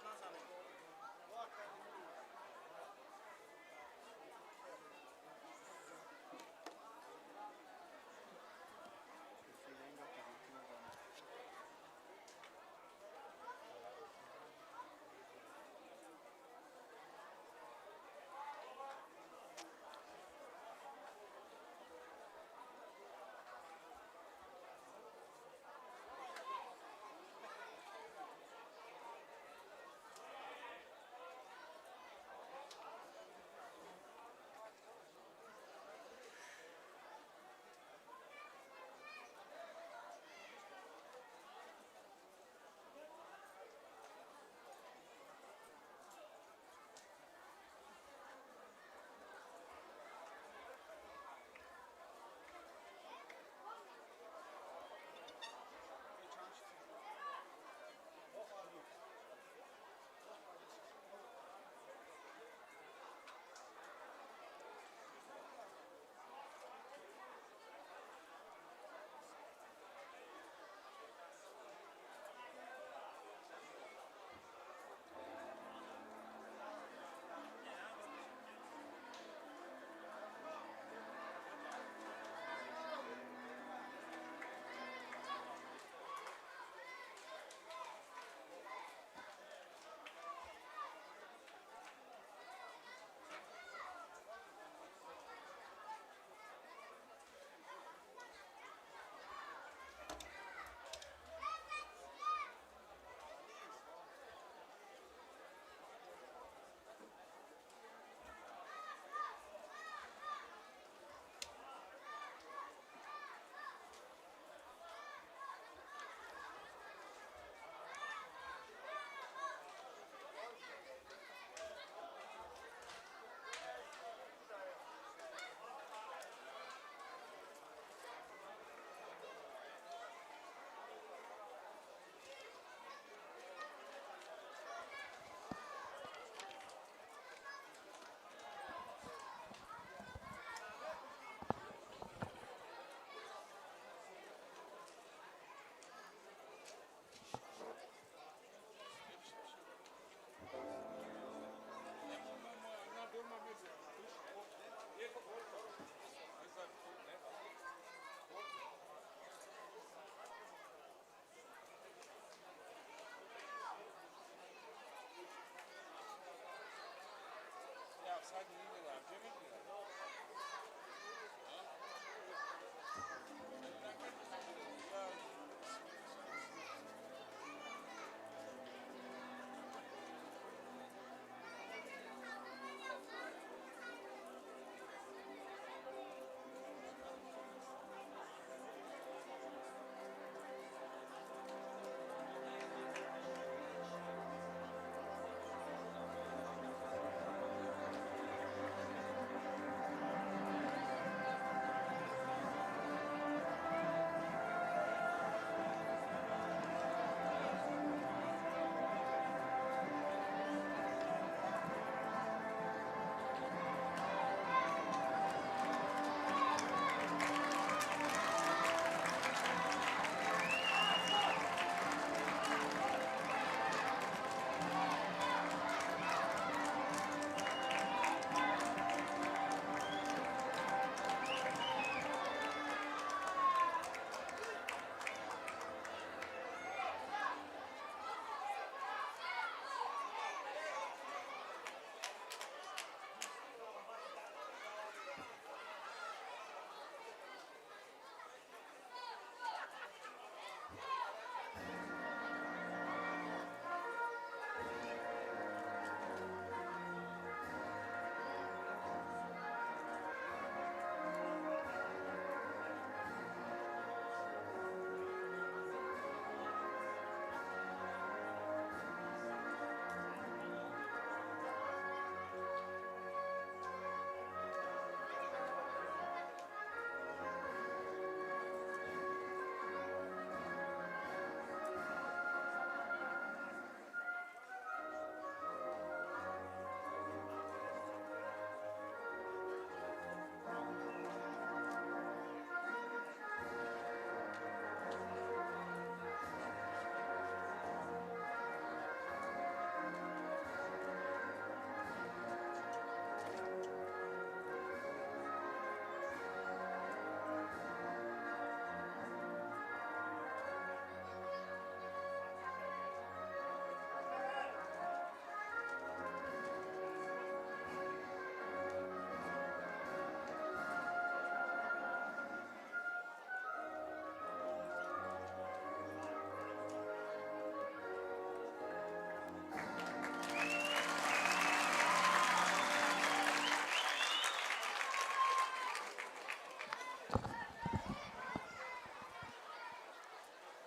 Гап назанем.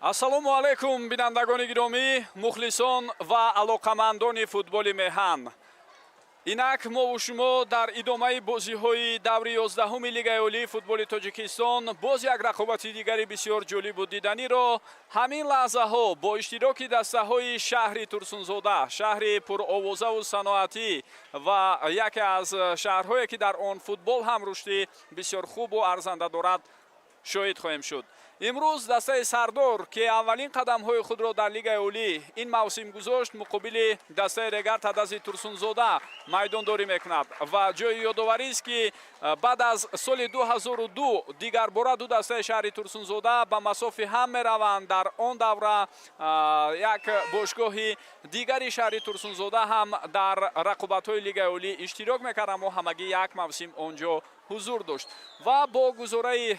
Ассалому алайкум, бинандагони гиромӣ, мухлисон ва алоқамандони футболи меҳан. Инак мову шумо дар идомаи бозиҳои даври 11-уми Лигаи олии футболи Тоҷикистон боз як рақобати дигари бисёр ҷолибу диданиро ҳамин лаҳзаҳо бо иштироки дастаҳои шаҳри Турсунзода, шаҳри пуровозаву саноатӣ ва яке аз шаҳрҳое, ки дар он футбол ҳам рушди бисёр хубу арзанда дорад, шоҳид хоҳем шуд. Имрӯз дастаи Сардор, ки аввалин қадамҳои худро дар Лигаи олӣ ин мавсим гузошт, муқобили дастаи Регар Тадази Турсунзода майдондорӣ мекунад. Ва ҷои ёдоварист, ки баъд аз соли 2002 дигарбора ду дастаи шаҳри Турсунзода ба масофи ҳам мераванд. Дар он давра як бошгоҳи дигари шаҳри Турсунзода ҳам дар рақобатҳои Лигаи олӣ иштирок мекард, аммо ҳамагӣ як мавсим он ҷо ҳузур дошт. Ва бо гузораи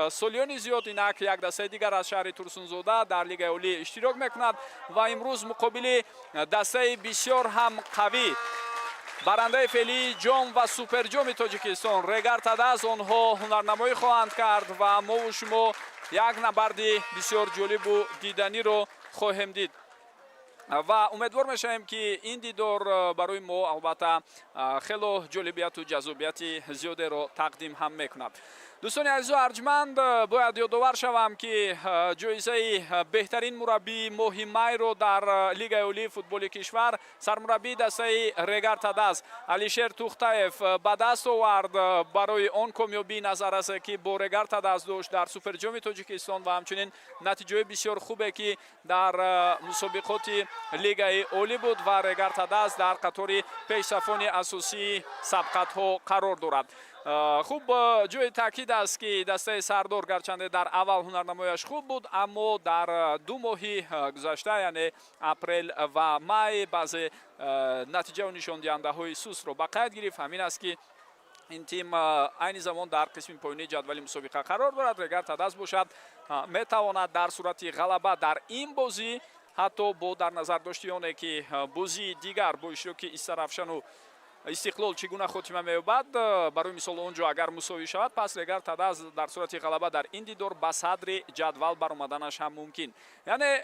солиёни зиёд инак як дастаи дигар аз шаҳри Турсунзода дар Лигаи олӣ иштирок мекунад ва имрӯз муқобили дастаи бисёр ҳам қавӣ, барандаи феълии ҷом ва суперҷоми Тоҷикистон, Регар Тадаз, онҳо ҳунарнамоӣ хоҳанд кард ва мову шумо як набарди бисёр ҷолибу диданиро хоҳем дид. Ва умедвор мешавем, ки ин дидор барои мо албатта хело ҷолибияту ҷаззобияти зиёдеро тақдим ҳам мекунад. Дӯстони азизу арҷманд, бояд ёдовар шавам, ки ҷоизаи беҳтарин мураббии моҳи майро дар Лигаи олии футболи кишвар сармураббии дастаи Регар Тадаз Алишер Тухтаев ба даст овард барои он комёбии назаррасе, ки бо Регар Тадаз дошт дар суперҷоми Тоҷикистон ва ҳамчунин натиҷаҳои бисёр хубе, ки дар мусобиқоти Лигаи олӣ буд ва Регар Тадаз дар қатори пешсафони асосии сабқатҳо қарор дорад. Хуб, ҷои таъкид аст, ки дастаи Сардор гарчанде дар аввал ҳунарнамояш хуб буд, аммо дар 2 моҳи гузашта, яъне апрел ва май, баъзе натиҷаву нишондиҳандаҳои сустро ба қайд гирифт. Ҳамин аст, ки ин тим айни замон дар қисми поёнии ҷадвали мусобиқа қарор дорад. Регар Тадаз бошад, метавонад дар сурати ғалаба дар ин бозӣ, ҳатто бо дар назар дошти оне, ки бозии дигар бо иштироки Истарафшану Истиқлол чӣ гуна хотима меёбад, барои мисол, он ҷо агар мусовӣ шавад, пас Регар Тадаз дар сурати ғалаба дар ин дидор ба садри ҷадвал баромаданаш ҳам мумкин. Яъне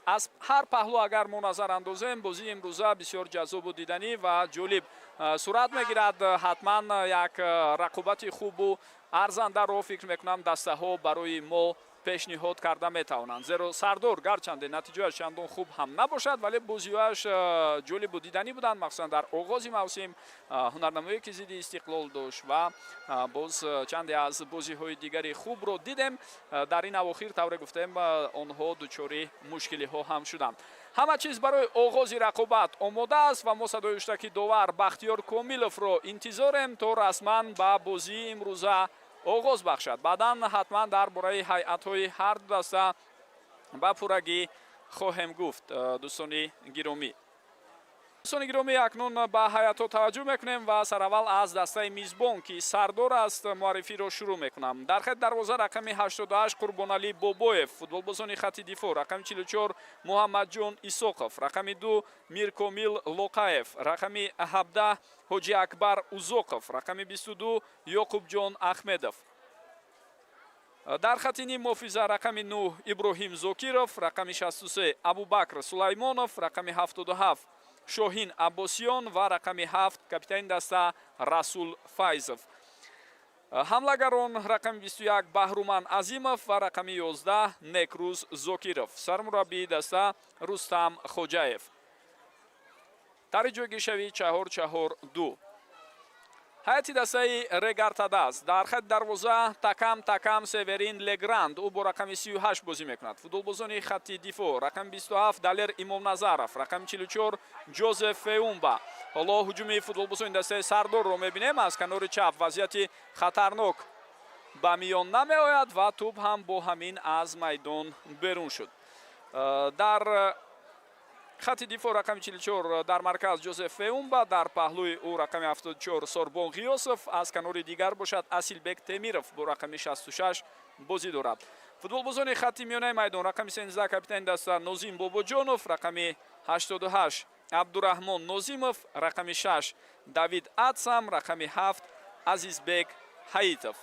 аз ҳар паҳлӯ агар мо назар андозем, бозии имрӯза бисёр ҷаззобу диданӣ ва ҷолиб сурат мегирад. Ҳатман як рақобати хубу арзандаро, фикр мекунам, дастаҳо барои мо пешниҳод карда метавонанд, зеро Сардор гарчанде натиҷааш чандон хуб ҳам набошад, вале бозиҳояш ҷолибу диданӣ буданд. Махсусан дар оғози мавсим ҳунарнамоие, ки зидди Истиқлол дошт, ва боз чанде аз бозиҳои дигари хубро дидем. Дар ин авохир, тавре гуфтем, онҳо дучори мушкилиҳо ҳам шуданд. Ҳама чиз барои оғози рақобат омода аст ва мо садои ҳуштаки довар Бахтиёр Комиловро интизорем, то расман ба бозии имрӯза оғоз бахшад. Баъдан ҳатман дар бораи ҳайатҳои ҳар ду даста ба пуррагӣ хоҳем гуфт. Дӯстони гиромӣ, акнун ба ҳайатҳо таваҷҷӯҳ мекунем ва сараввал аз дастаи мизбон, ки Сардор аст, муаррифиро шурӯъ мекунам. Дар хати дарвоза рақами 88 Қурбоналӣ Бобоев, футболбозони хати дифоъ: рақами 44 Муҳаммадҷон Исоқов, рақами 2 Миркомил Лоқаев, рақами 17 Ҳоҷи Акбар Узоқов, рақами 22 Ёқубҷон Ахмедов. Дар хати ним муҳофиза рақами 9 Иброҳим Зокиров, рақами 63 Абубакр Сулаймонов, рақами 77 Шоҳин Аббосиён ва рақами 7 капитани даста Расул Файзов. Ҳамлагарон: рақами 21 Баҳруман Азимов ва рақами 11 Некрӯз Зокиров. Сармураббии даста Рустам Хоҷаев. Тарҳи ҷойгиршавӣ 4-4-2. Ҳайати дастаи Регар-ТадАЗ: дар хати дарвоза Такам Такам Северин Легранд, ӯ бо рақами 38 бозӣ мекунад. Футболбозони хати дифоъ: рақами 27 Далер Имомназаров, рақами 44 Ҷозеф Феумба. Ҳоло ҳуҷуми футболбозони дастаи Сардорро мебинем. Аз канори чап вазъияти хатарнок ба миён намеояд ва тӯб ҳам бо ҳамин аз майдон берун шуд. Дар хати дифоъ рақами 44 дар марказ Ҷозеф Феумба, дар паҳлӯи ӯ рақами 74 Сорбон Ғиёсов, аз канори дигар бошад Асилбек Темиров бо рақами 66 бозӣ дорад. Футболбозони хати миёнаи майдон: рақами 13 капитани даста Нозим Бобоҷонов, рақами 88 Абдураҳмон Нозимов, рақами 6 Давид Атсам, рақами 7 Азизбек Ҳаитов.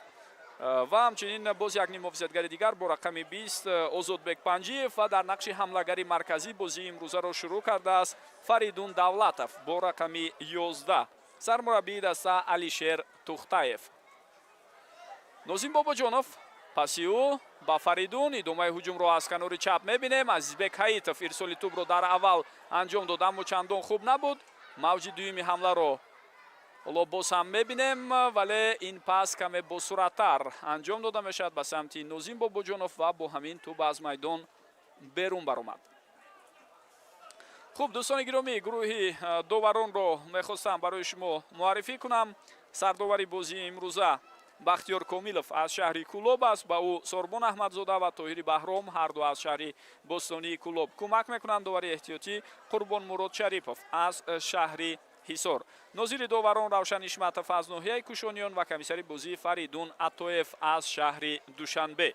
Ва ҳамчунин боз як нимҳофизатгари дигар бо рақами 20, Озодбек Панҷиев, ва дар нақши ҳамлагари марказӣ бозии имрӯзаро шурӯъ кардааст Фаридун Давлатов бо рақами 11. Сармураббии даста Алишер Тухтаев. Нозим Бобоҷонов, паси ӯ ба Фаридун. Идомаи ҳуҷумро аз канори чап мебинем. Азизбек Ҳаитов ирсоли тӯбро дар аввал анҷом дод, аммо чандон хуб набуд. Мавҷи дуюми ҳамларо ҳоло боз ҳам мебинем, вале ин пас каме босуръаттар анҷом дода мешавад ба самти Нозим Бобоҷонов ва бо ҳамин тӯб аз майдон берун баромад. Хуб, дӯстони гиромӣ, гурӯҳи доваронро мехостам барои шумо муаррифӣ кунам. Сардовари бозии имрӯза Бахтиёр Комилов аз шаҳри Кӯлоб аст. Ба ӯ Сорбон Аҳмадзода ва Тоҳири Баҳром, ҳар ду аз шаҳри бостонии Кӯлоб, кӯмак мекунанд. Довари эҳтиётӣ Қурбонмурод Шарипов аз шаҳри Ҳисор, нозири доварон Равшан Ишматов аз ноҳияи Кушониён ва комиссари бозӣ Фаридун Атоев аз шаҳри Душанбе.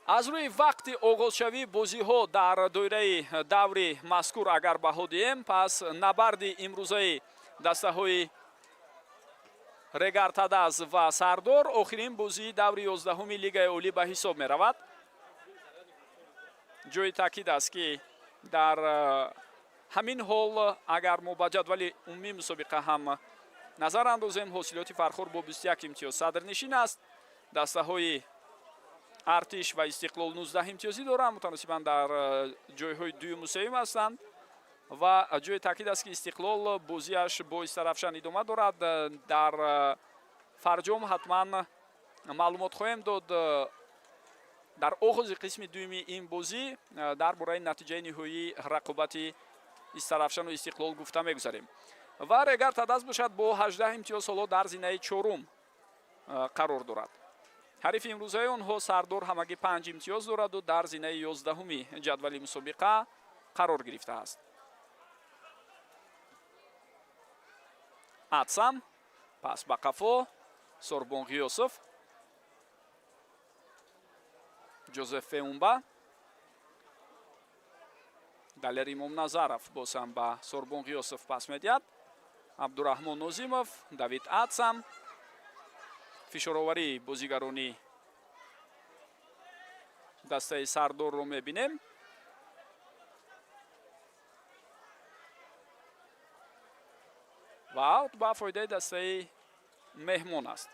Аз рӯи вақти оғозшавии бозиҳо дар доираи даври мазкур агар баҳо диҳем, пас набарди имрӯзаи дастаҳои Регар Тадаз ва Сардор охирин бозии даври 11-уми Лигаи Олӣ ба ҳисоб меравад. Ҷои таъкид аст, ки дар ҳамин ҳол, агар мо ба ҷадвали умумии мусобиқа ҳам назар андозем, Ҳосилоти Фархор бо 21 имтиёз садрнишин аст. Дастаҳои Артиш ва Истиқлол 19 имтиёзӣ доранд, мутаносибан дар ҷойҳои дуюму сеюм ҳастанд. Ва ҷои таъкид аст, ки Истиқлол бозиаш бо Истарафшан идома дорад. Дар фарҷом ҳатман маълумот хоҳем дод дар оғози қисми дуюми ин бозӣ дар бораи натиҷаи ниҳоии рақобати Истарафшану Истиқлол гуфта мегузарем. Ва Регар Тадаз бошад, бо 18 имтиёз ҳоло дар зинаи чорум қарор дорад. Ҳарифи имрӯзаи онҳо Сардор ҳамагӣ 5 имтиёз дораду дар зинаи 11-уми ҷадвали мусобиқа қарор гирифтааст. Атсам, пас ба қафо, Сорбон Ғиёсов, Ҷозеф Феумба, Далер Имомназаров боз ҳам ба Сорбон Ғиёсов пас медиҳад. Абдураҳмон Нозимов, Давид Атсам. Фишороварии бозигарони дастаи Сардорро мебинем. Ва аут ба фоидаи дастаи меҳмон аст.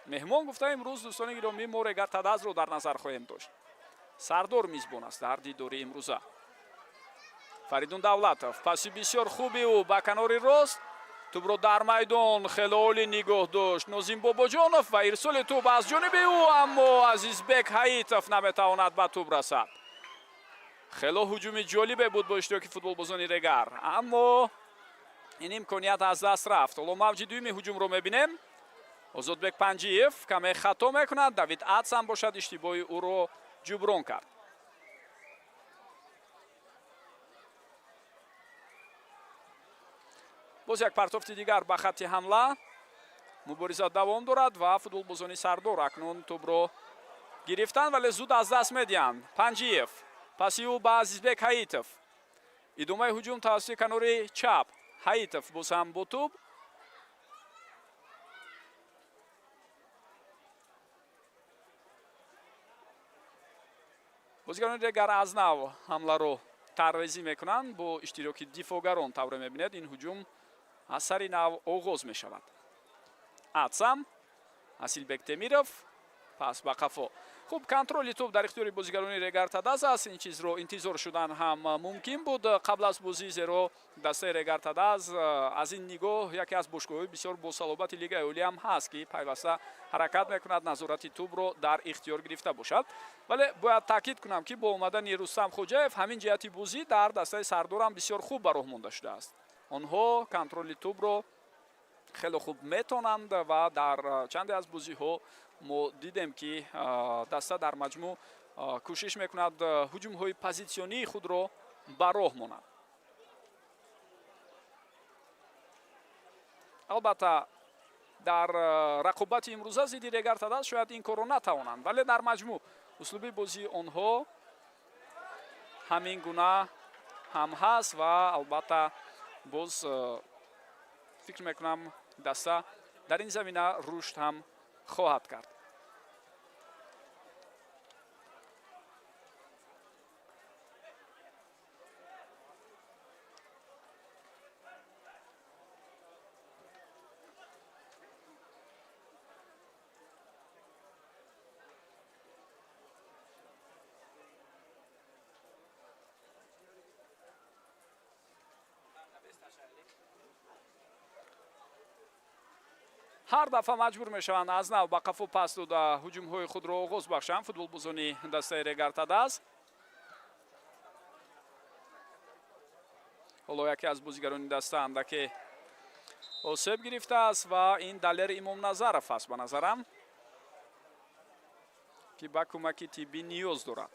Меҳмон гуфта, имрӯз, дӯстони гиромӣ, мо Регар Тадазро дар назар хоҳем дошт. Сардор мизбон аст дар дидори имрӯза. Фаридун Давлатов, паси бисёр хуби ӯ ба канори рост, тӯбро дар майдон хеле олӣ нигоҳ дошт Нозим Бобоҷонов ва ирсоли тӯб аз ҷониби ӯ, аммо Азизбек Ҳаитов наметавонад ба тӯб расад. Хело ҳуҷуми ҷолибе буд бо иштироки футболбозони Регар, аммо ин имконият аз даст рафт. Ҳоло мавҷи дуюми ҳуҷумро мебинем. Озодбек Панҷиев каме хато мекунад, Давид Атсам бошад, иштибоҳи ӯро ҷуброн кард. Боз як партофти дигар ба хатти ҳамла. Мубориза давом дорад ва футболбозони Сардор акнун тӯбро гирифтанд, вале зуд аз даст медиҳанд. Панҷиев, паси ӯ ба Азизбек Ҳаитов. Идомаи ҳуҷум тавассути канори чап. Ҳаитов боз ҳам бо тӯб. Бозигарони Регар аз нав ҳамларо таррезӣ мекунанд бо иштироки дифоъгарон. Тавре мебинед, ин ҳуҷум аз сари нав оғоз мешавад. Атсам, Асилбек Темиров, пас ба қафо. Хуб, контроли тӯб дар ихтиёри бозигарони Регар Тадаз аст. Ин чизро интизор шудан ҳам мумкин буд қабл аз бозӣ, зеро дастаи Регар Тадаз аз ин нигоҳ яке аз бошгоҳҳои бисёр босалобати Лигаи Олӣ ҳам ҳаст, ки пайваста ҳаракат мекунад, назорати тӯбро дар ихтиёр гирифта бошад. Вале бояд таъкид кунам, ки бо омадани Рустам Хоҷаев ҳамин ҷиҳати бозӣ дар дастаи Сардорам бисёр хуб ба роҳ монда шудааст. Онҳо контроли тӯбро хеле хуб метонанд ва дар чанде аз бозиҳо мо дидем, ки даста дар маҷмӯъ кӯшиш мекунад ҳуҷумҳои позитсионии худро ба роҳ монад. Албатта, дар рақобати имрӯза зидди Регар Тадаз шояд ин корро натавонанд, вале дар маҷмӯъ услуби бозии онҳо ҳамин гуна ҳам ҳаст ва албатта боз фикр мекунам, даста дар ин замина рушд ҳам хоҳад кард. Ҳар дафъа маҷбур мешаванд аз нав ба қафо пас дода ҳуҷумҳои худро оғоз бахшанд футболбозони дастаи Регар-ТадАЗ. Ҳоло яке аз бозигарони даста андаке осеб гирифтааст ва ин Далер Имомназаров аст, ба назарам, ки ба кӯмаки тиббӣ ниёз дорад.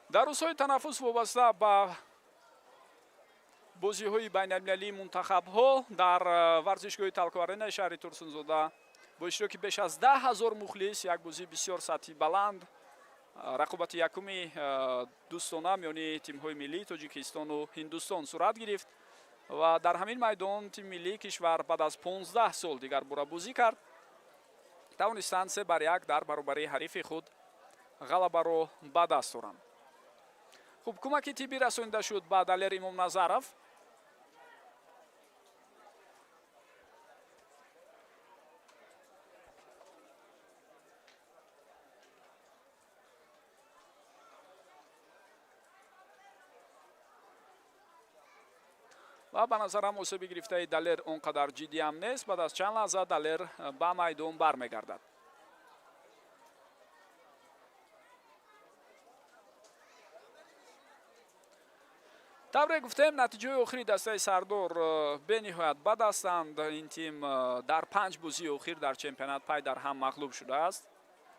Дар рӯзҳои танаффус вобаста ба бозиҳои байналмилалии мунтахабҳо дар варзишгоҳи Талко-Аренаи шаҳри Турсунзода бо иштироки беш аз 10 000 мухлис як бозии бисёр сатҳи баланд, рақобати якуми дӯстона миёни тимҳои миллии Тоҷикистону Ҳиндустон сурат гирифт ва дар ҳамин майдон тими миллии кишвар баъд аз 15 сол дигар бора бозӣ кард. Тавонистанд 3-1 дар баробари ҳарифи худ ғалабаро ба даст оранд. Хуб, кӯмаки тиббӣ расонида шуд ба Далер Имомназаров. Ва ба назарам, осеби гирифтаи Далер он қадар ҷиддӣ ҳам нест. Баъд аз чанд лаҳза Далер ба майдон бармегардад. Тавре гуфтем, натиҷаи охири дастаи Сардор бениҳоят бад ҳастанд. Ин тим дар панҷ бозии охир дар чемпионат пай дар ҳам мағлуб шудааст.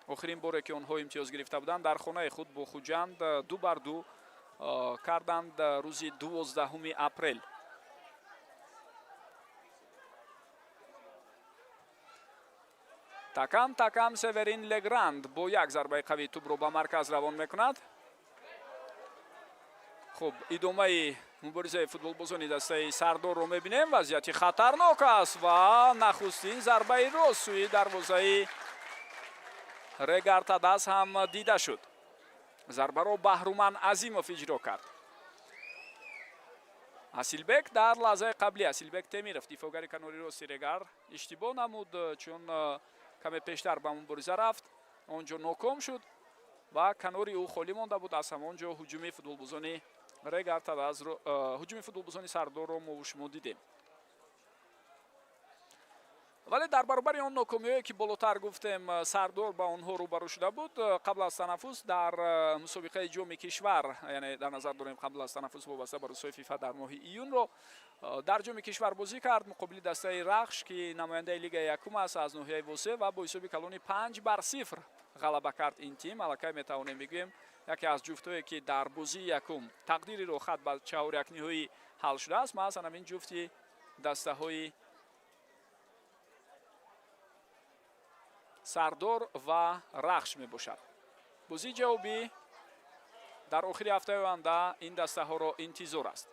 Охирин боре, ки онҳо имтиёз гирифта буданд, дар хонаи худ бо Хуҷанд 2-2 карданд рӯзи 12 апрел. Такам такам Северин Легранд бо як зарбаи қавӣ тӯбро ба марказ равон мекунад. Хуб, идомаи муборизаи футболбозони дастаи Сардорро мебинем. Вазъияти хатарнок аст ва нахустин зарбаи рост сӯи дарвозаи Регар-ТадАЗ ҳам дида шуд. Зарбаро Баҳруман Азимов иҷро кард. Асилбек дар лаҳзаи қаблӣ, Асилбек Темиров, дифоъгари канори рости Регар, иштибоҳ намуд, чун каме пештар ба мубориза рафт, он ҷо ноком шуд ва канори ӯ холӣ монда буд. Аз ҳамон ҷо ҳуҷуми футболбозони Регар-ТадАЗро, ҳуҷуми футболбозони Сардорро мову шумо дидем. Вале дар баробари он нокомиҳое, ки болотар гуфтем, Сардор ба онҳо рӯбарӯ шуда буд, қабл аз танаффус дар мусобиқаи Ҷоми кишвар, яъне дар назар дорем қабл аз танаффус вобаста ба рӯзҳои ФИФА дар моҳи июнро, дар Ҷоми кишвар бозӣ кард муқобили дастаи Рахш, ки намояндаи лигаи якум аст аз ноҳияи Восе, ва бо ҳисоби калони 5-0 ғалаба кард. Ин тим аллакай метавонем бигӯем, яке аз ҷуфтҳое, ки дар бозии якум тақдири роҳхат ба чаҳорякниҳоӣ ҳал шудааст, маҳз ҳамин ҷуфти дастаҳои Сардор ва Рахш мебошад. Бозии ҷавобӣ дар охири ҳафтаи оянда ин дастаҳоро интизор аст.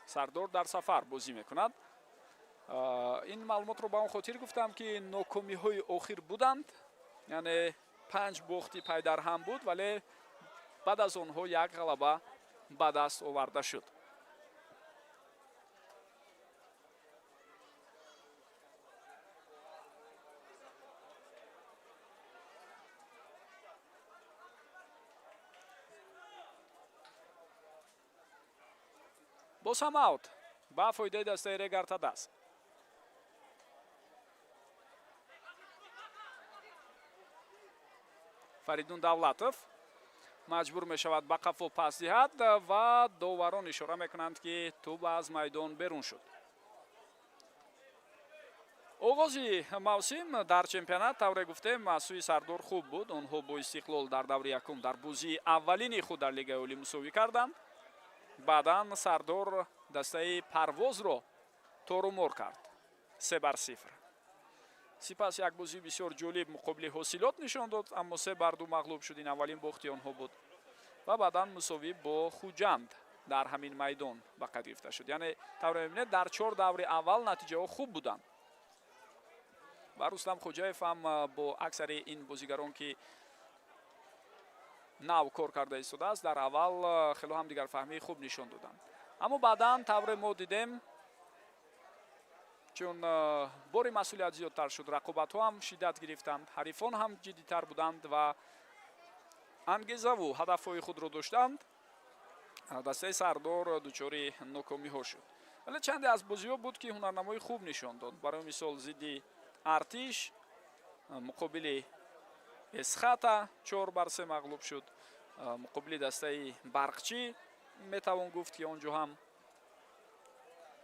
Сардор дар сафар бозӣ мекунад. Ин маълумотро ба он хотир гуфтам, ки нокомиҳои охир буданд, яъне панҷ бохти пайдарҳам буд, вале баъд аз онҳо як ғалаба ба даст оварда шуд. Боз ҳам аут ба фоидаи дастаи Регар-ТадАЗ. Фаридун Давлатов маҷбур мешавад ба қафо пас диҳад ва доварон ишора мекунанд, ки тӯб аз майдон берун шуд. Оғози мавсим дар чемпионат, тавре гуфтем, аз сӯи Сардор хуб буд. Онҳо бо Истиқлол дар даври якум дар бозии аввалини худ дар Лигаи Олӣ мусовӣ карданд. Баъдан Сардор дастаи Парвозро торумор кард. 3-0. Сипас як бозии бисёр ҷолиб муқобили Ҳосилот нишон дод, аммо 3-2 мағлуб шуд. Ин аввалин бохти онҳо буд ва баъдан мусовӣ бо Хуҷанд дар ҳамин майдон ба қайд гирифта шуд. Яъне тавре мебинед, дар 4 даври аввал натиҷаҳо хуб буданд ва Рустам Хоҷаев ҳам бо аксари ин бозигарон, ки нав кор карда истодааст, дар аввал хело ҳам дигарфаҳмии хуб нишон доданд, аммо баъдан тавре мо дидем, чун бори масъулият зиёдтар шуд, рақобатҳо ҳам шиддат гирифтанд, ҳарифон ҳам ҷиддитар буданд ва ангезаву ҳадафҳои худро доштанд, дастаи Сардор дучори нокомиҳо шуд. Вале чанде аз бозиҳо буд, ки ҳунарнамои хуб нишон дод. Барои мисол, зидди Артиш, муқобили Эсхата 4-3 мағлуб шуд, муқобили дастаи Барқчӣ метавон гуфт, ки он ҷо ҳам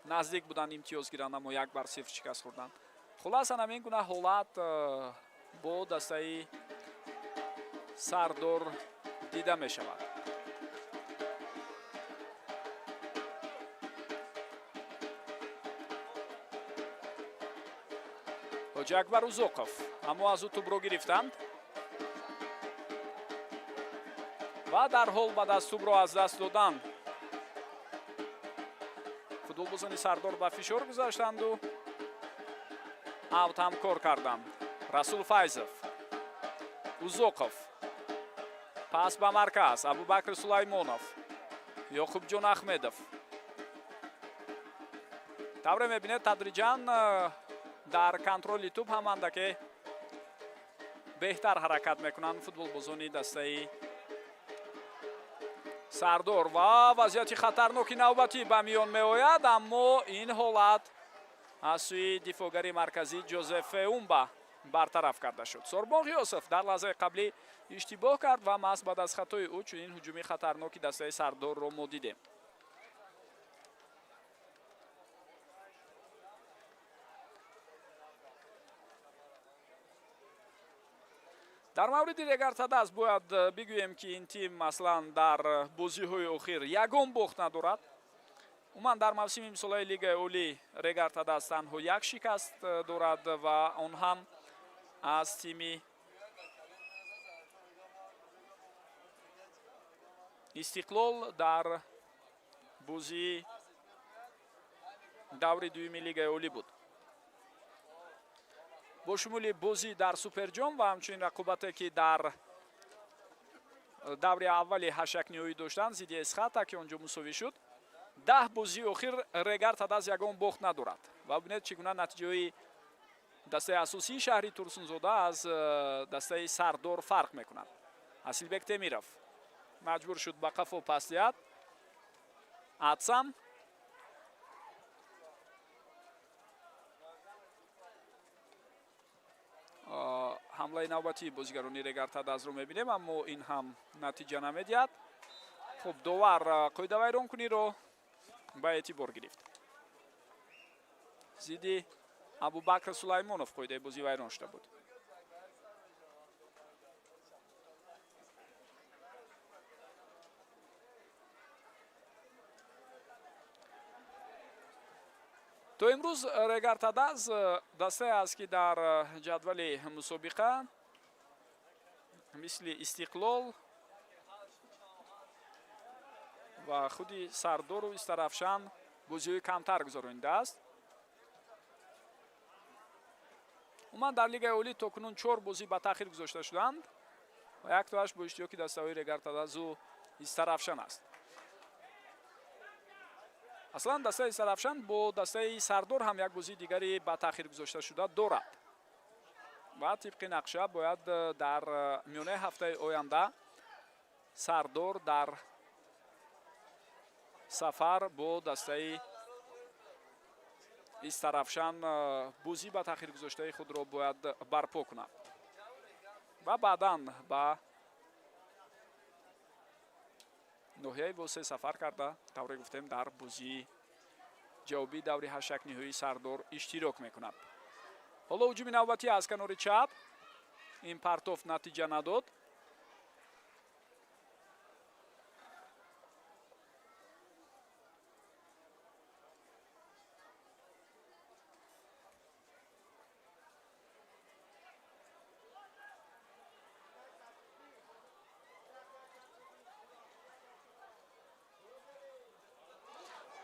наздик буданд имтиёз гиранд, аммо 1-0 шикаст хӯрданд. Хулосан, ҳамин гуна ҳолат бо дастаи Сардор дида мешавад. Ҳоҷи Акбар Узоқов, аммо аз ӯ тӯбро гирифтанд ва дарҳол баъд аз тӯбро аз даст додан футболбозони Сардор ба фишор гузаштанду аут ҳам кор карданд. Расул Файзов, Узоқов, пас ба марказ, Абубакр Сулаймонов, Ёқубҷон Ахмедов. Тавре мебинед, тадриҷан дар контроли тӯб ҳам андаке беҳтар ҳаракат мекунанд футболбозони дастаи Сардор ва вазъияти хатарноки навбатӣ ба миён меояд, аммо ин ҳолат аз сӯи дифоъгари марказӣ Ҷозеф Феумба бартараф карда шуд. Сорбон Ғиёсов дар лаҳзаи қаблӣ иштибоҳ кард ва маҳз баъд аз хатои ӯ чунин ҳуҷуми хатарноки дастаи Сардорро мо дидем. Дар мавриди Регар-ТадАЗ бояд бигӯем, ки ин тим аслан дар бозиҳои охир ягон бохт надорад. Умуман, дар мавсими имсолаи Лигаи Олӣ Регар-ТадАЗ танҳо як шикаст дорад ва он ҳам аз тими Истиқлол дар бозии даври дуюми Лигаи Олӣ буд. Бо шумули бозӣ дар Суперҷом ва ҳамчунин рақобате, ки дар даври аввали ҳашякниҳоӣ доштанд зидди Эсхата, ки он ҷо мусовӣ шуд, 10 бозии охир Регар-ТадАЗ ягон бохт надорад. Ва бинед, чӣ гуна натиҷаҳои дастаи асосии шаҳри Турсунзода аз дастаи Сардор фарқ мекунад. Асилбек Темиров маҷбур шуд ба қафо пас диҳад. Атсам ҳамлаи навбатии бозигарони Регар-ТадАЗро мебинем, аммо ин ҳам натиҷа намедиҳад. Хуб, довар қоидавайронкуниро ба эътибор гирифт. Зидди Абубакр Сулаймонов қоидаи бозӣ вайрон шуда буд. То имрӯз Регар-ТадАЗ дастае аст, ки дар ҷадвали мусобиқа мисли Истиқлол ва худи Сардору Истарафшан бозиҳои камтар гузаронидааст. Умуман, дар Лигаи Олӣ то кунун 4 бозӣ ба таъхир гузошта шуданд ва яктоаш бо иштироки дастаҳои Регар-ТадАЗу Истарафшан аст. Аслан, дастаи Истарафшан бо дастаи Сардор ҳам як бозии дигари ба таъхир гузошта шуда дорад ва тибқи нақша бояд дар миёнаи ҳафтаи оянда Сардор дар сафар бо дастаи Истарафшан бозӣ ба таъхир гузоштаи худро бояд барпо кунад ва баъдан ба ноҳияи Восе сафар карда, тавре гуфтем, дар бозии ҷавобии даври ҳашякниҳоии Сардор иштирок мекунад. Ҳоло ҳуҷуми навбатӣ аз канори чап, ин партоф натиҷа надод.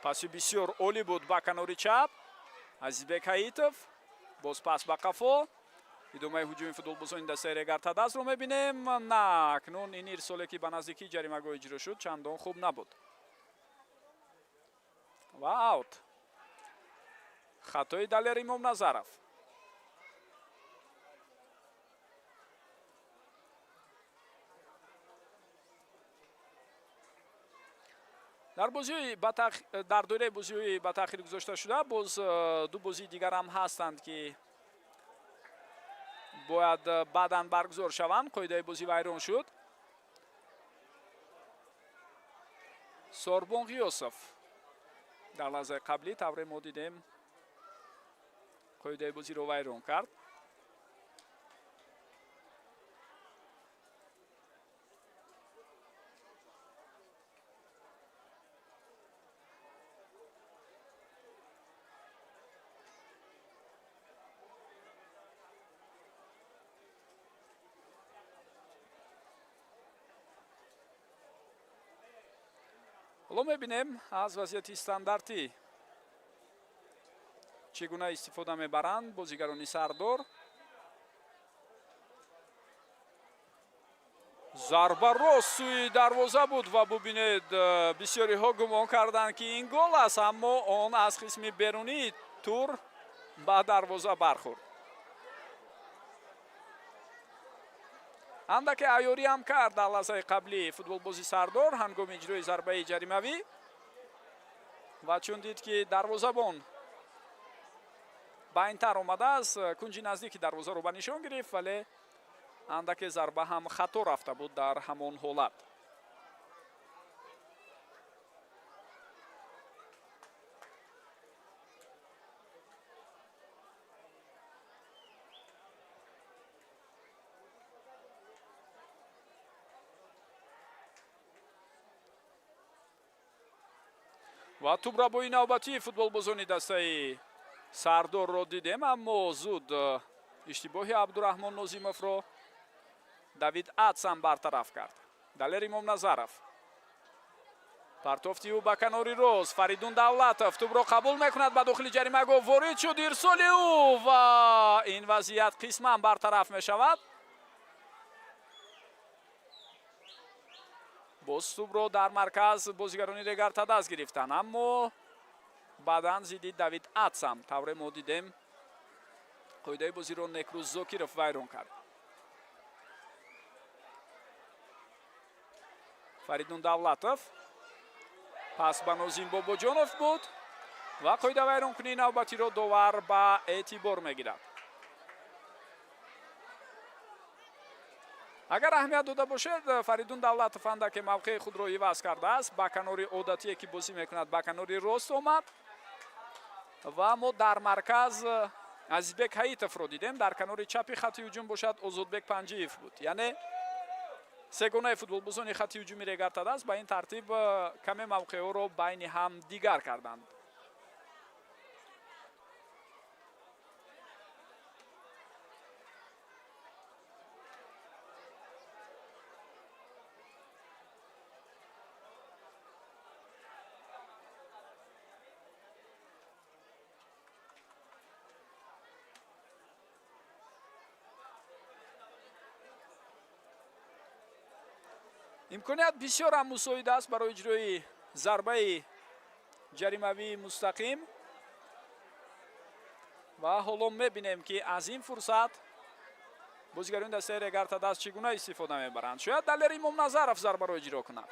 Паси бисёр олӣ буд ба канори чап. Азизбек Ҳаитов боз пас ба қафо. Идомаи ҳуҷуми футболбозони дастаи Регар Тадазро мебинем. На, акнун ин ирсоле, ки ба наздикии ҷаримагоҳ иҷро шуд, чандон хуб набуд. Ва аут. Хатои Далер Имомназаров. Дар бозиҳои дар доираи бозиҳои ба таъхир гузошта шуда боз ду бозии дигар ҳам ҳастанд, ки бояд баъдан баргузор шаванд. Қоидаи бозӣ вайрон шуд. Сорбон Ғиёсов дар лаҳзаи қаблӣ, тавре мо дидем, қоидаи бозиро вайрон кард. Ҳоло мебинем, аз вазъияти стандартӣ чӣ гуна истифода мебаранд бозигарони Сардор. Зарба рост сӯи дарвоза буд ва бубинед, бисёриҳо гумон карданд, ки ин гол аст, аммо он аз қисми берунии тур ба дарвоза бархӯрд. Андаке айёрӣ ҳам кард дар лаҳзаи қаблӣ футболбози Сардор ҳангоми иҷрои зарбаи ҷаримавӣ ва чун дид, ки дарвозабон байнтар омадааст, кунҷи наздики дарвозаро ба нишон гирифт, вале андаке зарба ҳам хато рафта буд дар ҳамон ҳолат. Ва тӯбрабои навбатии футболбозони дастаи Сардорро дидем, аммо зуд иштибоҳи Абдураҳмон Нозимовро Давид Атсам бартараф кард. Далер Имомназаров, партофти ӯ ба канори рост. Фаридун Давлатов тӯбро қабул мекунад, ба дохили ҷаримагоҳ ворид шуд, ирсоли ӯ ва ин вазъият қисман бартараф мешавад. Боз тӯбро дар марказ бозигарони Регар Тадаз гирифтанд, аммо баъдан зидди Давид Атсам, тавре мо дидем, қоидаи бозиро Некрӯз Зокиров вайрон кард. Фаридун Давлатов, пас ба Нозим Бобоҷонов буд ва қоидавайронкунии навбатиро довар ба эътибор мегирад. Агар аҳамият дода бошед, Фаридун Давлатов андаке мавқеи худро иваз кардааст, ба канори одатие, ки бозӣ мекунад, ба канори рост омад ва мо дар марказ Азизбек Ҳаитовро дидем. Дар канори чапи хатти ҳуҷум бошад, Озодбек Панҷиев буд. Яъне сегонаи футболбозони хатти ҳуҷуми Регар Тадаз ба ин тартиб каме мавқеъҳоро байни ҳам дигар карданд. Имконият бисёр ҳам мусоид аст барои иҷрои зарбаи ҷаримавии мустақим ва ҳоло мебинем, ки аз ин фурсат бозигарони дастаи Регар Тадаз чӣ гуна истифода мебаранд. Шояд Далер Имомназаров зарбаро иҷро кунад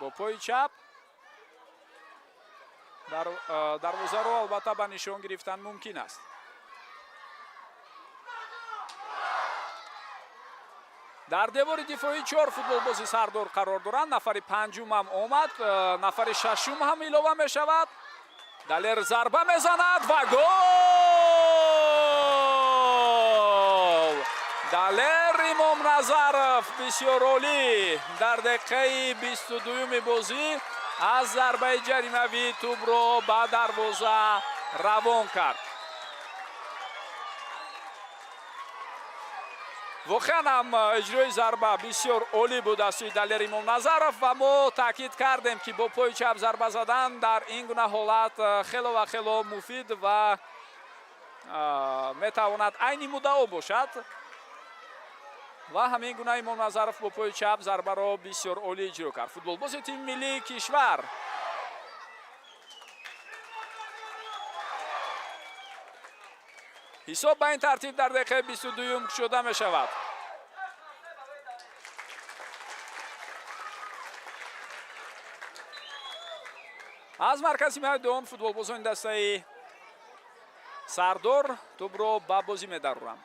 бо пои чап. Дарвозаро албатта ба нишон гирифтан мумкин аст. Дар девори дифоӣ чор футболбози Сардор қарор доранд. Нафари панҷум ҳам омад, нафари шашум ҳам илова мешавад. Далер зарба мезанад ва гол! Далер Имомназаров бисёр олӣ дар дақиқаи 22-юми бозӣ аз зарбаи ҷаримавӣ тӯбро ба дарвоза равон кард. Воқеан ҳам иҷрои зарба бисёр олӣ буд аз сӯи Далер Имомназаров ва мо таъкид кардем, ки бо пои чап зарба задан дар ин гуна ҳолат хело ва хело муфид ва метавонад айни муддао бошад. Ва ҳамин гуна Имомназаров бо пои чап зарбаро бисёр олӣ иҷро кард. Футболбози тими миллии кишвар. Ҳисоб ба ин тартиб дар дақиқаи 22-юм кушода мешавад. Аз маркази майдон футболбозони дастаи Сардор тӯбро ба бозӣ медароранд.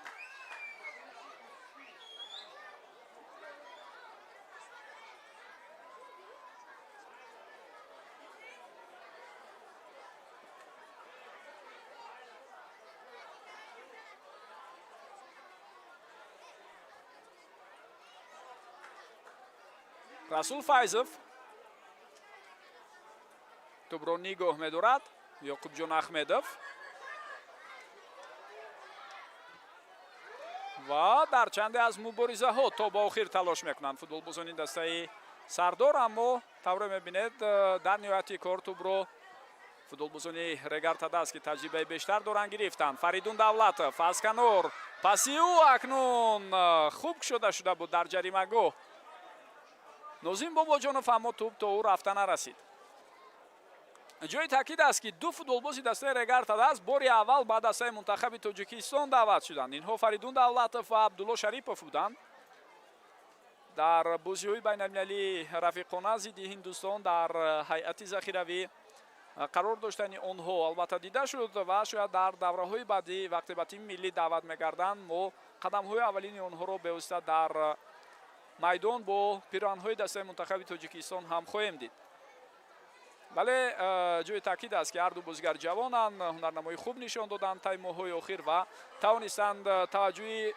Расул Файзов тӯбро нигоҳ медорад. Ёқубҷон Ахмедов ва дар чанде аз муборизаҳо то ба охир талош мекунанд футболбозони дастаи Сардор, аммо тавре мебинед, дар ниҳояти кор тӯбро футболбозони Регар-ТадАЗ, ки таҷрибаи бештар доранд, гирифтанд. Фаридун Давлатов аз канор, паси ӯ акнун хуб кушода шуда буд дар ҷаримагоҳ Нозим Бобоҷонов, аммо тӯб то ӯ рафта нарасид. Ҷои таъкид аст, ки ду футболбози дастаи Регар-ТадАЗ бори аввал ба дастаи мунтахаби Тоҷикистон даъват шуданд. Инҳо Фаридун Давлатов ва Абдулло Шарипов буданд. Дар бозиҳои байналмилалии рафиқона зидди Ҳиндустон дар ҳайати захиравӣ қарор доштани онҳо албатта дида шуд ва шояд дар давраҳои баъдӣ, вақте ба тими миллӣ даъват мегарданд, мо қадамҳои аввалини онҳоро бевосита дар майдон бо пироҳанҳои дастаи мунтахаби Тоҷикистон ҳам хоҳем дид. Вале ҷои таъкид аст, ки ҳарду бозигар ҷавонанд, ҳунарнамои хуб нишон доданд таи моҳҳои охир ва тавонистанд таваҷҷӯҳи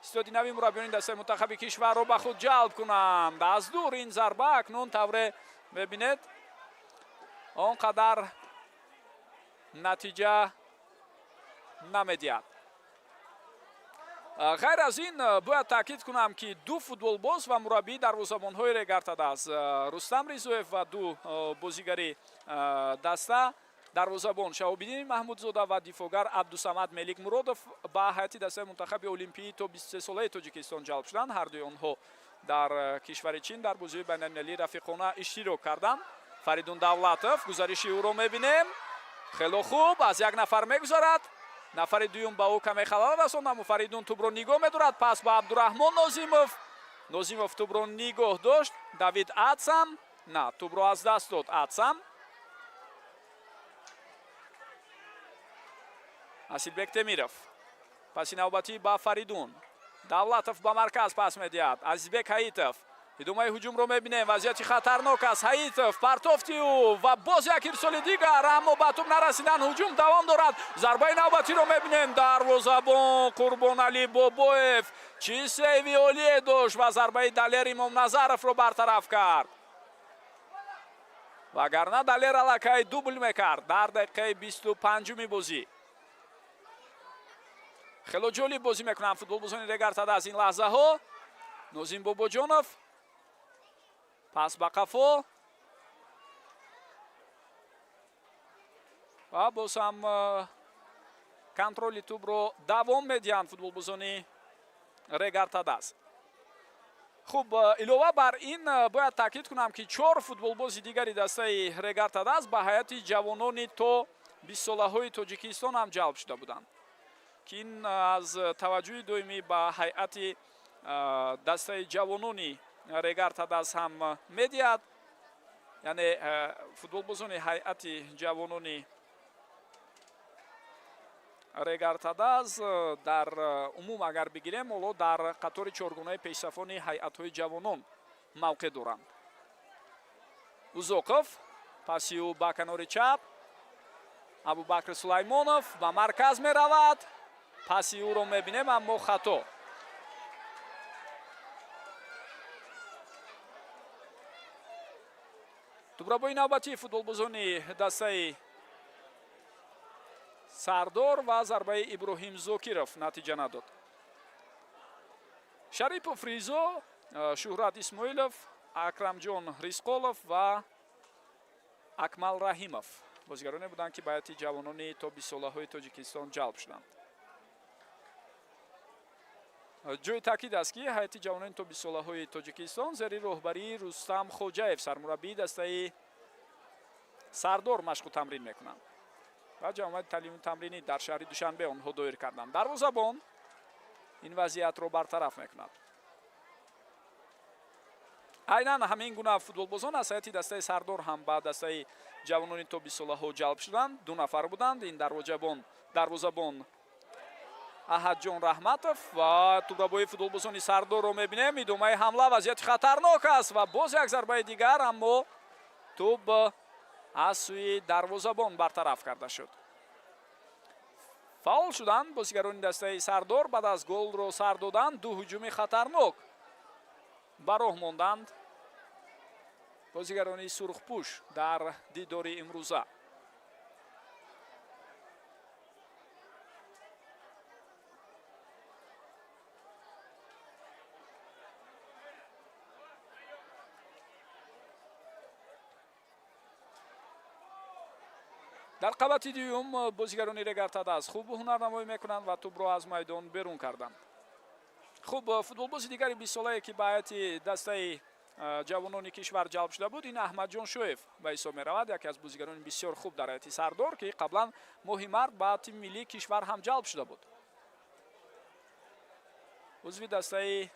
истоди нави мураббиёни дастаи мунтахаби кишварро ба худ ҷалб кунанд. Аз дур ин зарба акнун, тавре мебинед, он қадар натиҷа намедиҳад. Ғайр аз ин, бояд таъкид кунам, ки ду футболбоз ва мураббии дарвозабонҳои Регар-ТадАЗ Рустам Ризоев ва ду бозигари даста, дарвозабон Шаҳобиддини Маҳмудзода ва дифоъгар Абдусамад Меликмуродов, ба ҳайати дастаи мунтахаби олимпии то 23-солаи Тоҷикистон ҷалб шуданд. Ҳардуи онҳо дар кишвари Чин дар бозиҳои байналмилалии рафиқона иштирок карданд. Фаридун Давлатов, гузариши ӯро мебинем, хело хуб аз як нафар мегузарад, нафари дуюм ба ӯ каме халал расонд, аммо Фаридун тӯбро нигоҳ медорад. Пас ба Абдураҳмон Нозимов. Нозимов тӯбро нигоҳ дошт. Давид Атсам, на, тӯбро аз даст дод Атсам. Асилбек Темиров, паси навбатӣ ба Фаридун Давлатов, ба марказ пас медиҳад Азизбек Ҳаитов. Идомаи ҳуҷумро мебинем, вазъияти хатарнок аст. Ҳаитов, партофти ӯ ва боз як ирсоли дигар, аммо ба тӯб нарасидан. Ҳуҷум давом дорад, зарбаи навбатиро мебинем. Дарвозабон Қурбоналӣ Бобоев чӣ сейви олие дошт ва зарбаи Далер Имомназаровро бартараф кард, вагарна Далер аллакай дубл мекард дар дақиқаи 25-уми бозӣ. Хело ҷолиб бозӣ мекунанд футболбозони Регар-ТадАЗ аз ин лаҳзаҳо. Нозим Бобоҷонов, пас ба қафо ва боз ҳам контроли тӯбро давом медиҳанд футболбозони Регар-ТадАЗ. Хуб, илова бар ин, бояд таъкид кунам, ки чор футболбози дигари дастаи Регар-ТадАЗ ба ҳайати ҷавонони то 20-солаҳои Тоҷикистон ҳам ҷалб шуда буданд, ки ин аз таваҷҷӯҳи доимӣ ба ҳайати дастаи ҷавонони Регар-ТадАЗ ҳам медиҳад. Яъне футболбозони ҳайати ҷавонони Регар-ТадАЗ дар умум агар бигирем, ҳоло дар қатори чоргунаи пешсафони ҳайатҳои ҷавонон мавқеъ доранд. Узоқов, паси ӯ ба канори чап Абубакр Сулаймонов, ба марказ меравад, паси ӯро мебинем, аммо хато. Тӯбрабои навбатии футболбозони дастаи Сардор ва зарбаи Иброҳим Зокиров натиҷа надод. Шарипов Ризо, Шӯҳрат Исмоилов, Акрамҷон Рисқолов ва Акмал Раҳимов бозигароне буданд, ки ба ҳайати ҷавонони то бистсолаҳои Тоҷикистон ҷалб шуданд. Ҷои таъкид аст, ки ҳайати ҷавонони то бистсолаҳои Тоҷикистон зери роҳбарии Рустам Хоҷаев, сармураббии дастаи Сардор, машқу тамрин мекунанд ва ҷамоати таълиму тамринӣ дар шаҳри Душанбе онҳо доир карданд. Дарвозабон ин вазъиятро бартараф мекунад. Айнан ҳамин гуна футболбозон аз ҳайати дастаи Сардор ҳам ба дастаи ҷавонони то бистсолаҳо ҷалб шуданд. Ду нафар буданд. Ин дарвозабон Аҳадҷон Раҳматов ва тӯбрабои футболбозони Сардорро мебинем. Идомаи ҳамла, вазъияти хатарнок аст ва боз як зарбаи дигар, аммо тӯб аз сӯи дарвозабон бартараф карда шуд. Фаъол шуданд бозигарони дастаи Сардор. Баъд аз голро сар додан ду ҳуҷуми хатарнок ба роҳ монданд бозигарони сурхпӯш дар дидори имрӯза. Дар қабати дуюм бозигарони Регар-ТадАЗ хуб ҳунарнамоӣ мекунанд ва тӯбро аз майдон берун карданд. Хуб, футболбози дигари бистсолае, ки ба ҳайати дастаи ҷавонони кишвар ҷалб шуда буд, ин Аҳмадҷон Шоев ба ҳисоб меравад, яке аз бозигарони бисёр хуб дар ҳайати Сардор, ки қаблан моҳи март ба тими миллии кишвар ҳам ҷалб шуда буд. Узви дастаи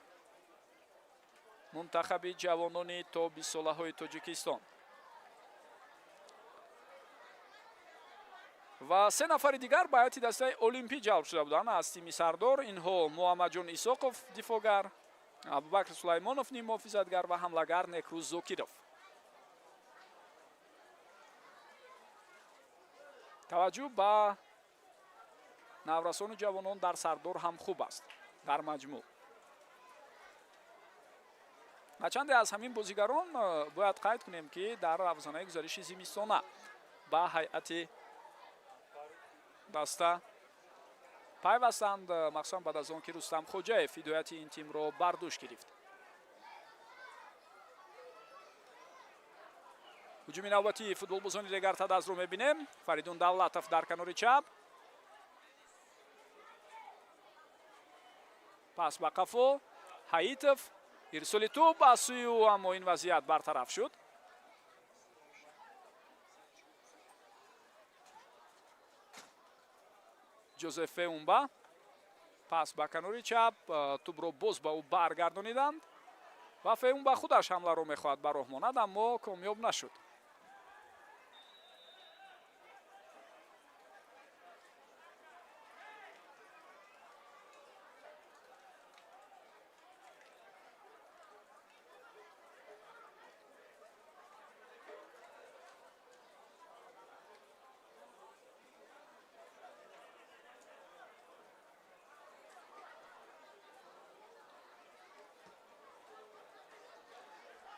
мунтахаби ҷавонони то бистсолаҳои Тоҷикистон. Ва се нафари дигар ба ҳайати дастаи Олимпӣ ҷалб шуда буданд аз тими Сардор. Инҳо Муҳаммадҷон Исоқов, дифоъгар, Абубакр Сулаймонов, ниммуҳофизатгар ва ҳамлагар Некрӯз Зокиров. Таваҷҷӯҳ ба наврасону ҷавонон дар Сардор ҳам хуб аст дар маҷмӯъ. Ва чанде аз ҳамин бозигарон бояд қайд кунем, ки дар равзанаи гузариши зимистона ба ҳайати даста пайвастанд, махсусан баъд аз он ки Рустам Хоҷаев ҳидояти ин тимро бар дӯш гирифт. Ҳуҷуми навбатии футболбозони Регар-ТадАЗро мебинем. Фаридун Давлатов дар канори чап, пас ба қафо Ҳаитов, ирсоли тӯб аз сӯи ӯ, аммо ин вазъият бартараф шуд. Ҷозеф Феумба, пас ба канори чап, тӯбро боз ба ӯ баргардониданд ва Феумба худаш ҳамларо мехоҳад ба роҳ монад, аммо комёб нашуд.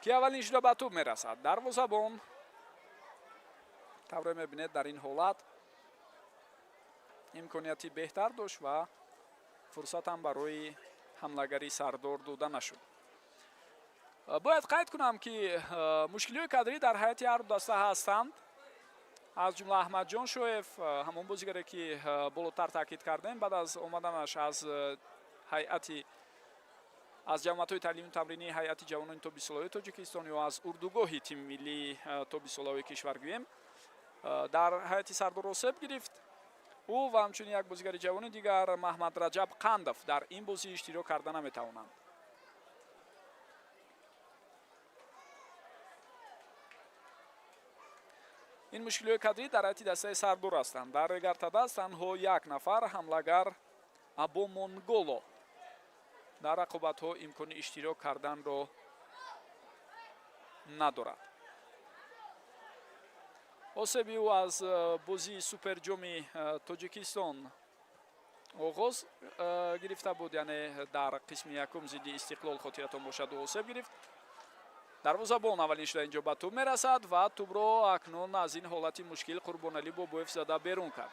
Ки аввалин шуда ба тӯб мерасад? Дарвозабон. Тавре мебинед, дар ин ҳолат имконияти беҳтар дошт ва фурсат ҳам барои ҳамлагари Сардор дода нашуд. Бояд қайд кунам, ки мушкилиҳои кадрӣ дар ҳайати ҳарду даста ҳастанд, аз ҷумла Аҳмадҷон Шоев, ҳамон бозигаре, ки болотар таъкид кардем, баъд аз омаданаш аз ҳайати аз ҷамоатҳои таълиму тамринии ҳайати ҷавонони то бистсолаҳои Тоҷикистон ё аз урдугоҳи тими миллии то бистсолаҳои кишвар гӯем, дар ҳайати Сардор осеб гирифт. Ӯ ва ҳамчунин як бозигари ҷавони дигар, Маҳмад Раҷаб Қандов, дар ин бозӣ иштирок карда наметавонанд. Ин мушкилиҳои кадрӣ дар ҳайати дастаи Сардор ҳастанд. Дар Регар-ТадАЗ танҳо як нафар ҳамлагар, Або Монголо, дар рақобатҳо имкони иштирок карданро надорад. Осеби ӯ аз бозии Суперҷоми Тоҷикистон оғоз гирифта буд, яъне дар қисми якум зидди Истиқлол, хотиратон бошад, ӯ осеб гирифт. Дарвозабон аввалин шуда инҷо ба тӯб мерасад ва тӯбро акнун аз ин ҳолати мушкил Қурбоналӣ Бобоев зада берун кард.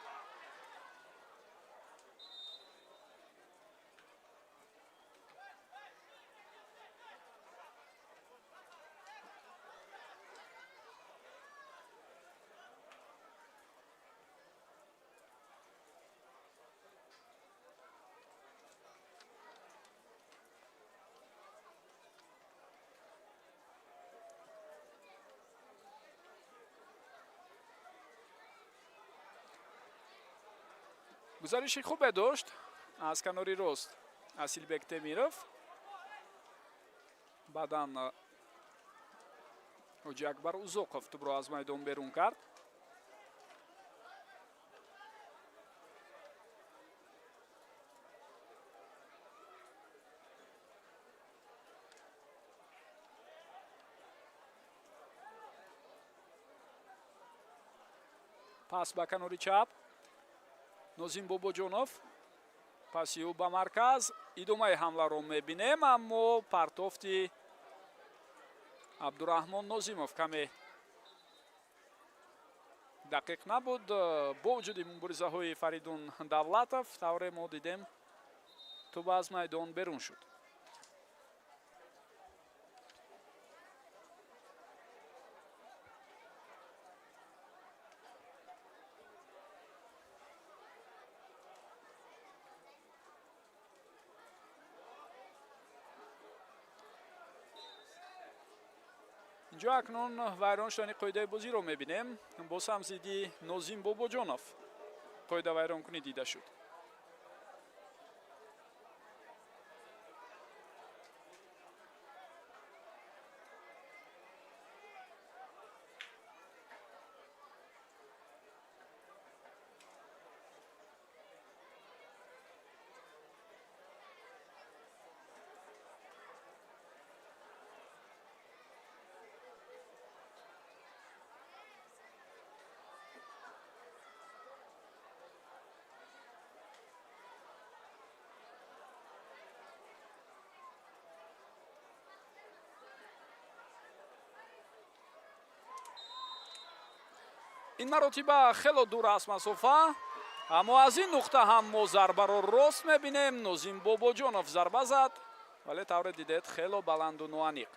Гузариши хубе дошт аз канори рост Асилбек Темиров. Баъдан Ҳоҷи Акбар Узоқов тӯбро аз майдон берун кард. Пас ба канори чап Нозим Бобоҷонов, паси ӯ ба марказ. Идомаи ҳамларо мебинем, аммо партофти Абдураҳмон Нозимов каме дақиқ набуд. Бо вуҷуди муборизаҳои Фаридун Давлатов, тавре мо дидем, тӯб аз майдон берун шуд. Инҷо акнун вайрон шудани қоидаи бозиро мебинем. Боз ҳам зидди Нозим Бобоҷонов қоида вайронкунӣ дида шуд. Ин маротиба хело дур аст масофа, аммо аз ин нуқта ҳам мо зарбаро рост мебинем. Нозим Бобоҷонов зарба зад, вале тавре дидед, хело баланду ноаниқ.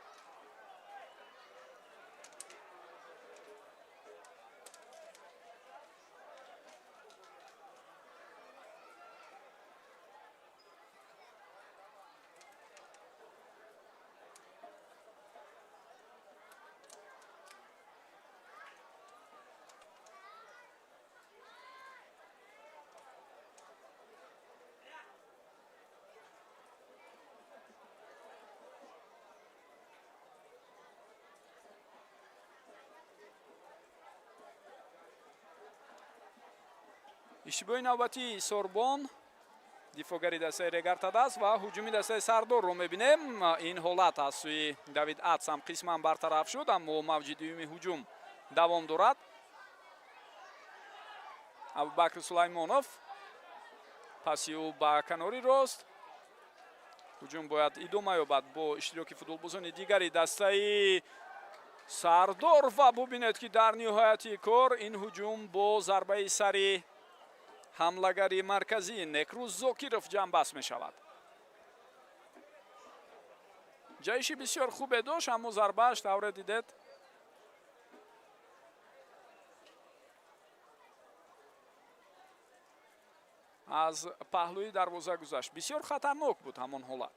Иштибоҳи навбатии Сорбон, дифоъгари дастаи Регар-ТадАЗ, ва ҳуҷуми дастаи Сардорро мебинем. Ин ҳолат аз сӯи Давид Атс ҳам қисман бартараф шуд, аммо мавҷи дуюми ҳуҷум давом дорад. Абубакр Сулаймонов, паси ӯ ба канори рост. Ҳуҷум бояд идома ёбад бо иштироки футболбозони дигари дастаи Сардор ва бубинед, ки дар ниҳояти кор ин ҳуҷум бо зарбаи сари ҳамлагари марказӣ Некрӯз Зокиров ҷамъбаст мешавад. Ҷаҳиши бисёр хубе дошт, аммо зарбааш, тавре дидед, аз паҳлӯи дарвоза гузашт. Бисёр хатарнок буд ҳамон ҳолат.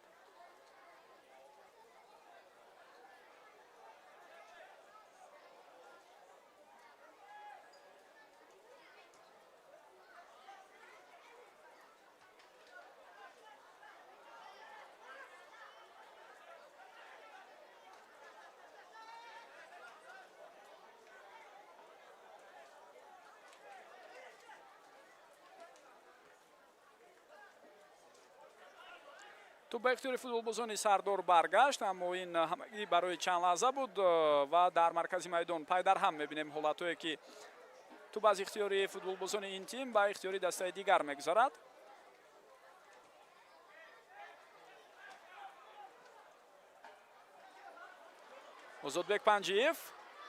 Тӯб ба ихтиёри футболбозони Сардор баргашт, аммо ин ҳамагӣ барои чанд лаҳза буд ва дар маркази майдон пайдарҳам мебинем ҳолатҳое, ки тӯб аз ихтиёри футболбозони ин тим ба ихтиёри дастаи дигар мегузарад. Озодбек Панҷиев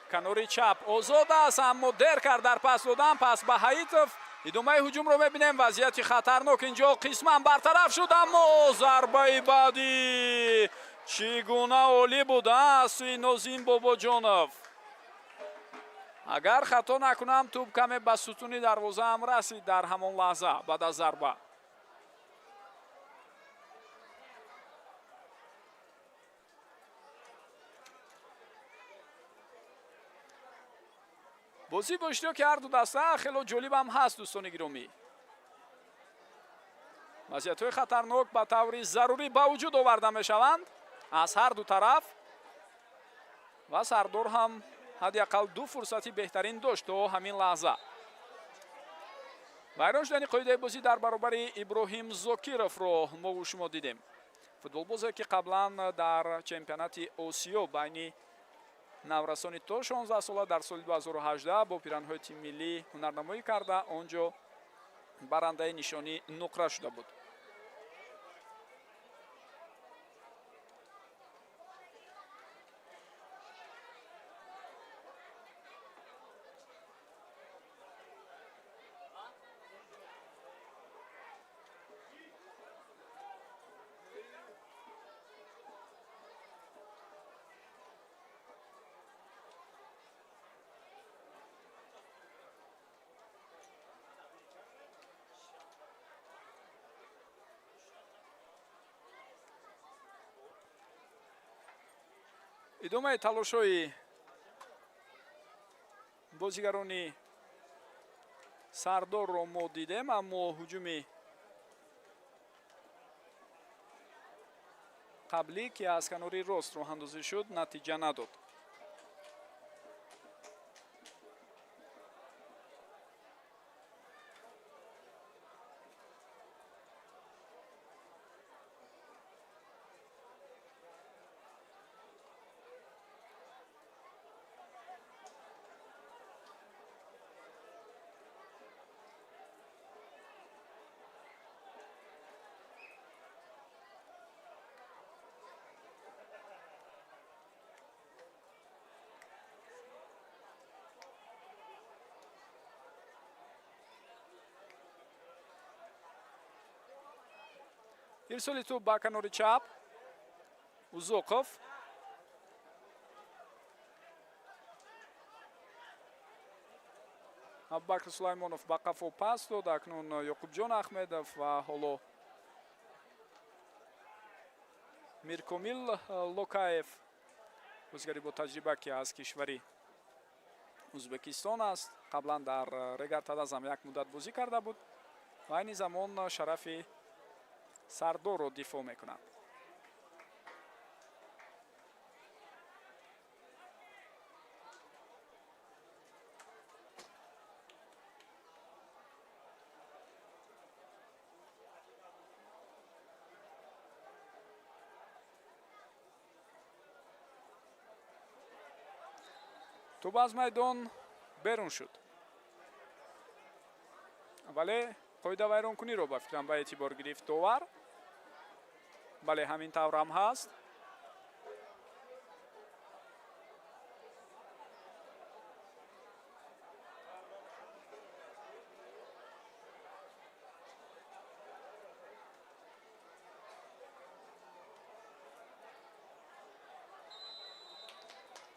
канори чап озод аст, аммо дер кард дар пас додан. Пас ба Ҳаитов. Идомаи ҳуҷумро мебинем. Вазъияти хатарнок инҷо қисман бартараф шуд, аммо зарбаи баъдӣ чӣ гуна олӣ буд аз сӯи Нозим Бобоҷонов. Агар хато накунам, тӯб каме ба сутуни дарвозаам расид дар ҳамон лаҳза баъд аз зарба. Бозӣ бо иштироки ҳарду даста хело ҷолибам ҳаст, дӯстони гиромӣ. Вазъиятҳои хатарнок ба таври зарурӣ ба вуҷуд оварда мешаванд аз ҳар ду тараф ва Сардор ҳам ҳадди ақал ду фурсати беҳтарин дошт то ҳамин лаҳза. Вайрон шудани қоидаи бозӣ дар баробари Иброҳим Зокировро мову шумо дидем. Футболбозе, ки қаблан дар чемпионати Осиё байни наврасони то 16 сола дар соли 2018 бо пиранҳои тими миллӣ ҳунарнамоӣ карда, он ҷо барандаи нишони нуқра шуда буд. Идомаи талошҳои бозигарони Сардорро мо дидем, аммо ҳуҷуми қаблӣ, ки аз канори рост роҳандозӣ шуд, натиҷа надод. Ирсоли тӯб ба канори чап. Узоқов. Абубакр Сулаймонов ба қафо пас дод. Акнун Ёқубҷон Ахмедов ва ҳоло Миркомил Локаев, бозигари бо таҷриба, ки аз кишвари Ӯзбекистон аст. Қаблан дар Регар-ТадАЗ ҳам як муддат бозӣ карда буд ва айни замон шарафи Сардорро дифоъ мекунад. Тӯб аз майдон берун шуд, вале қоидавайронкуниро ба фикрам ба эътибор гирифт довар. Бале, ҳамин таврам ҳаст.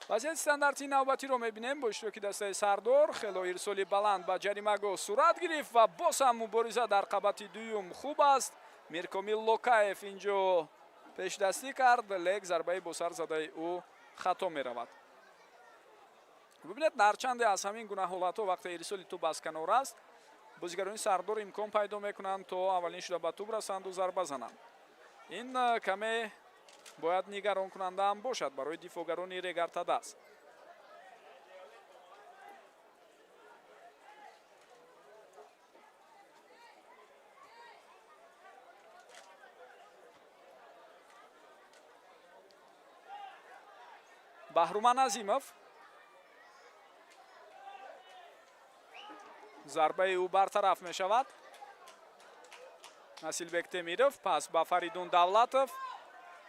Вазъияти стандартии навбатиро мебинем бо иштироки дастаи Сардор. Хело ирсоли баланд ба ҷаримагоҳ сурат гирифт ва боз ҳам мубориза дар қабати дуюм хуб аст. Миркомил Локаев инҷо пешдастӣ кард, лек зарбаи бо сар задаи ӯ хато меравад. Бибинед, нарчанде аз ҳамин гуна ҳолатҳо вақте ирсоли тӯб аз канор аст, бозигарони Сардор имкон пайдо мекунанд, то аввалин шуда ба тӯб расанду зарба зананд. Ин каме бояд нигаронкунанда ҳам бошад барои дифоъгарони Регар-ТадАЗ. Баҳруман Азимов, зарбаи ӯ бартараф мешавад. Насилбек Темиров пас ба Фаридун Давлатов.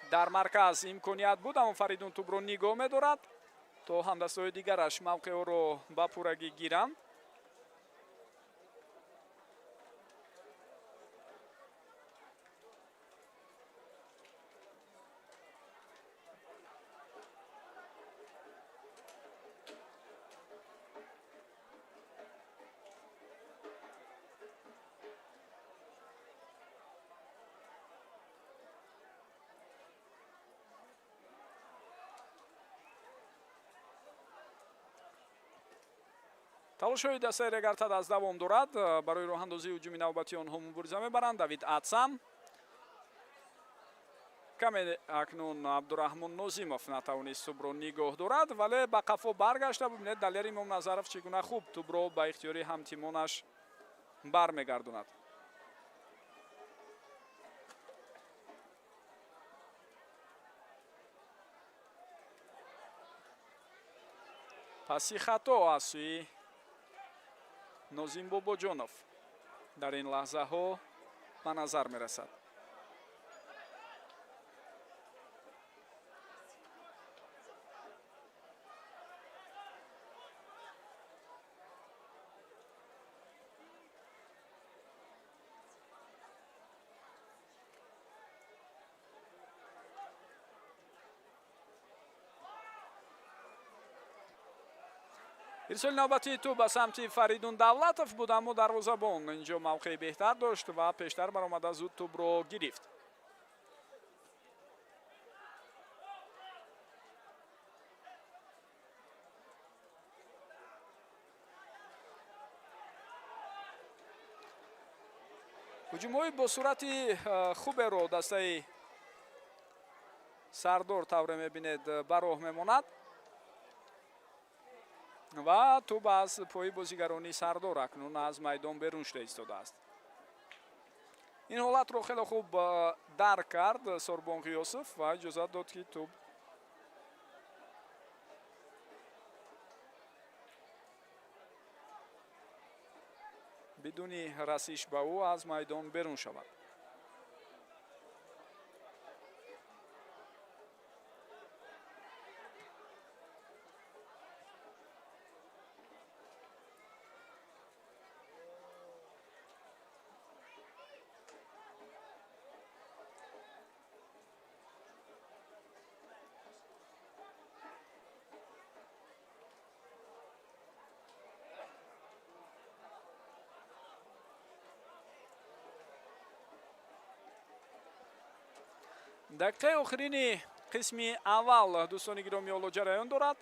Дар марказ имконият буд, аммо Фаридун тӯбро нигоҳ медорад, то ҳамдастҳои дигараш мавқеъро ба пуррагӣ гиранд. Талошҳои дастаи Регар-ТадАЗ давом дорад. Барои роҳандозии ҳуҷуми навбатии онҳо мубориза мебаранд. Давид Атсам. Каме акнун Абдураҳмон Нозимов натавонист тӯбро нигоҳ дорад, вале ба қафо баргашта. Бубинед, Далер Имомназаров чӣ гуна хуб тӯбро ба ихтиёри ҳамтимонаш бармегардонад. Паси хато аз сӯи Нозим Бобоҷонов дар ин лаҳзаҳо ба назар мерасад. Ирсоли навбатии тӯб ба самти Фаридун Давлатов буд, аммо дарвозабон инҷо мавқеи беҳтар дошт ва пештар баромада зуд тӯбро гирифт. Ҳуҷумҳои бо суръати хуберо дастаи Сардор тавре мебинед ба роҳ мемонад ва тӯб аз пои бозигарони Сардор акнун аз майдон берун шуда истодааст. Ин ҳолатро хеле хуб дарк кард Сорбон Ғиёсов ва иҷозат дод, ки тӯб бидуни расиш ба ӯ аз майдон берун шавад. Дақиқаи охирини қисми аввал, дӯстони гиромӣ, ҳоло ҷараён дорад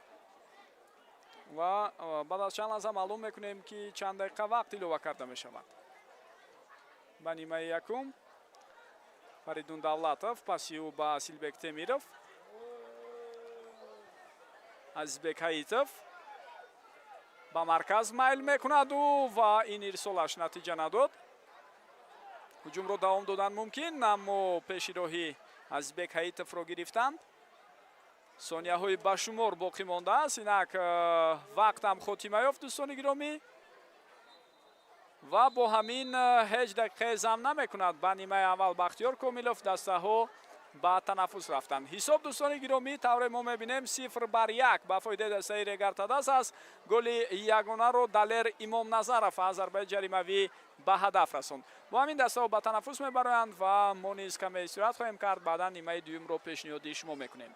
ва баъд аз чанд лаҳза маълум мекунем, ки чанд дақиқа вақт илова карда мешавад. Ба нимаи якум Фаридун Давлатов, паси ӯ ба Асилбек Темиров, Азизбек Ҳаитов ба марказ майл мекунад ӯ ва ин ирсолаш натиҷа надод. Ҳуҷумро давом додан мумкин, аммо пеши роҳи Азизбек Ҳаитовро гирифтанд. Сонияҳои башумор боқӣ мондааст. Инак вақтам хотима ёфт, дӯстони гиромӣ, ва бо ҳамин ҳеҷ дақиқае зам намекунад ба нимаи аввал Бахтиёр Комилов. Дастаҳо ба танаффус рафтанд. Ҳисоб, дӯстони гиромӣ, тавре мо мебинем, 0-1 ба фоидаи дастаи Регар-ТадАЗ аст. Голи ягонаро Далер Имомназаров аз зарбаи ҷаримавӣ ба ҳадаф расонд. Бо ҳамин дастаҳо ба танаффус мебароянд ва мо низ каме истироҳат хоҳем кард, баъдан нимаи дуюмро пешниҳоди шумо мекунем.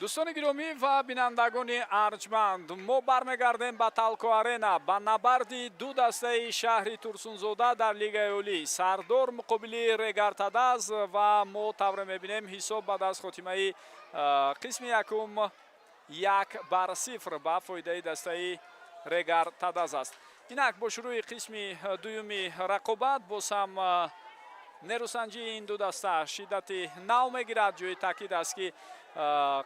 Дӯстони гиромӣ ва бинандагони арҷманд, мо бармегардем ба Талко Арена, ба набарди ду дастаи шаҳри Турсунзода дар Лигаи Олӣ. Сардор муқобили Регар Тадаз, ва мо тавре мебинем, ҳисоб баъд аз хотимаи қисми якум 1-0 ба фоидаи дастаи Регар Тадаз аст. Инак бо шурӯи қисми дуюми рақобат боз ҳам нерӯсанҷии ин ду даста шиддати нав мегирад. Ҷои таъкид аст, ки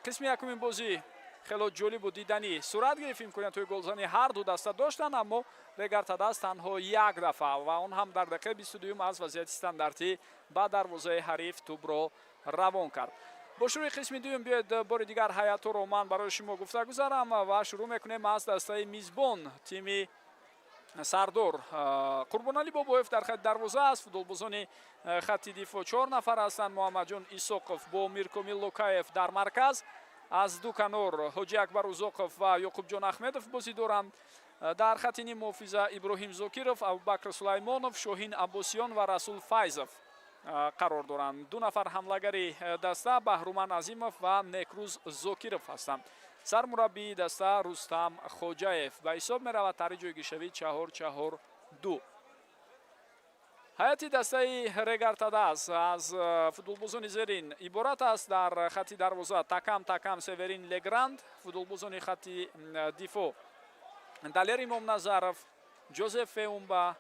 қисми якуми бозӣ хело ҷолибу диданӣ сурат гирифт. Имкониятҳои голзанӣ ҳар ду даста доштанд, аммо Регар Тадаз танҳо як дафъа ва он ҳам дар дақиқаи 22-юм аз вазъияти стандартӣ ба дарвозаи ҳариф тӯбро равон кард. Бо шурӯи қисми дуюм биёед, бори дигар ҳайатҳоро ман барои шумо гуфта гузарам ва шурӯъ мекунем аз дастаи мизбон, тими Сардор. Қурбоналӣ Бобоев дар хати дарвоза аст. Футболбозони хати дифоъ чор нафар ҳастанд: Муҳаммадҷон Исоқов бо Миркомил Локаев дар марказ, аз ду канор Ҳоҷи Акбар Узоқов ва Ёқубҷон Ахмедов бозӣ доранд. Дар хати ним муҳофиза Иброҳим Зокиров, Абубакр Сулаймонов, Шоҳин Аббосиён ва Расул Файзов қарор доранд. Ду нафар ҳамлагари даста Баҳруман Азимов ва Некрӯз Зокиров ҳастанд. Сармураббии даста Рустам Хоҷаев ба ҳисоб меравад. Тари ҷойгиршавӣ 4-4-2. Ҳайати дастаи Регар-ТадАЗ аз футболбозони зерин иборат аст. Дар хати дарвоза Такам Такам Северин Легранд, футболбозони хати дифоъ Далер Имомназаров, Ҷозеф Феумба,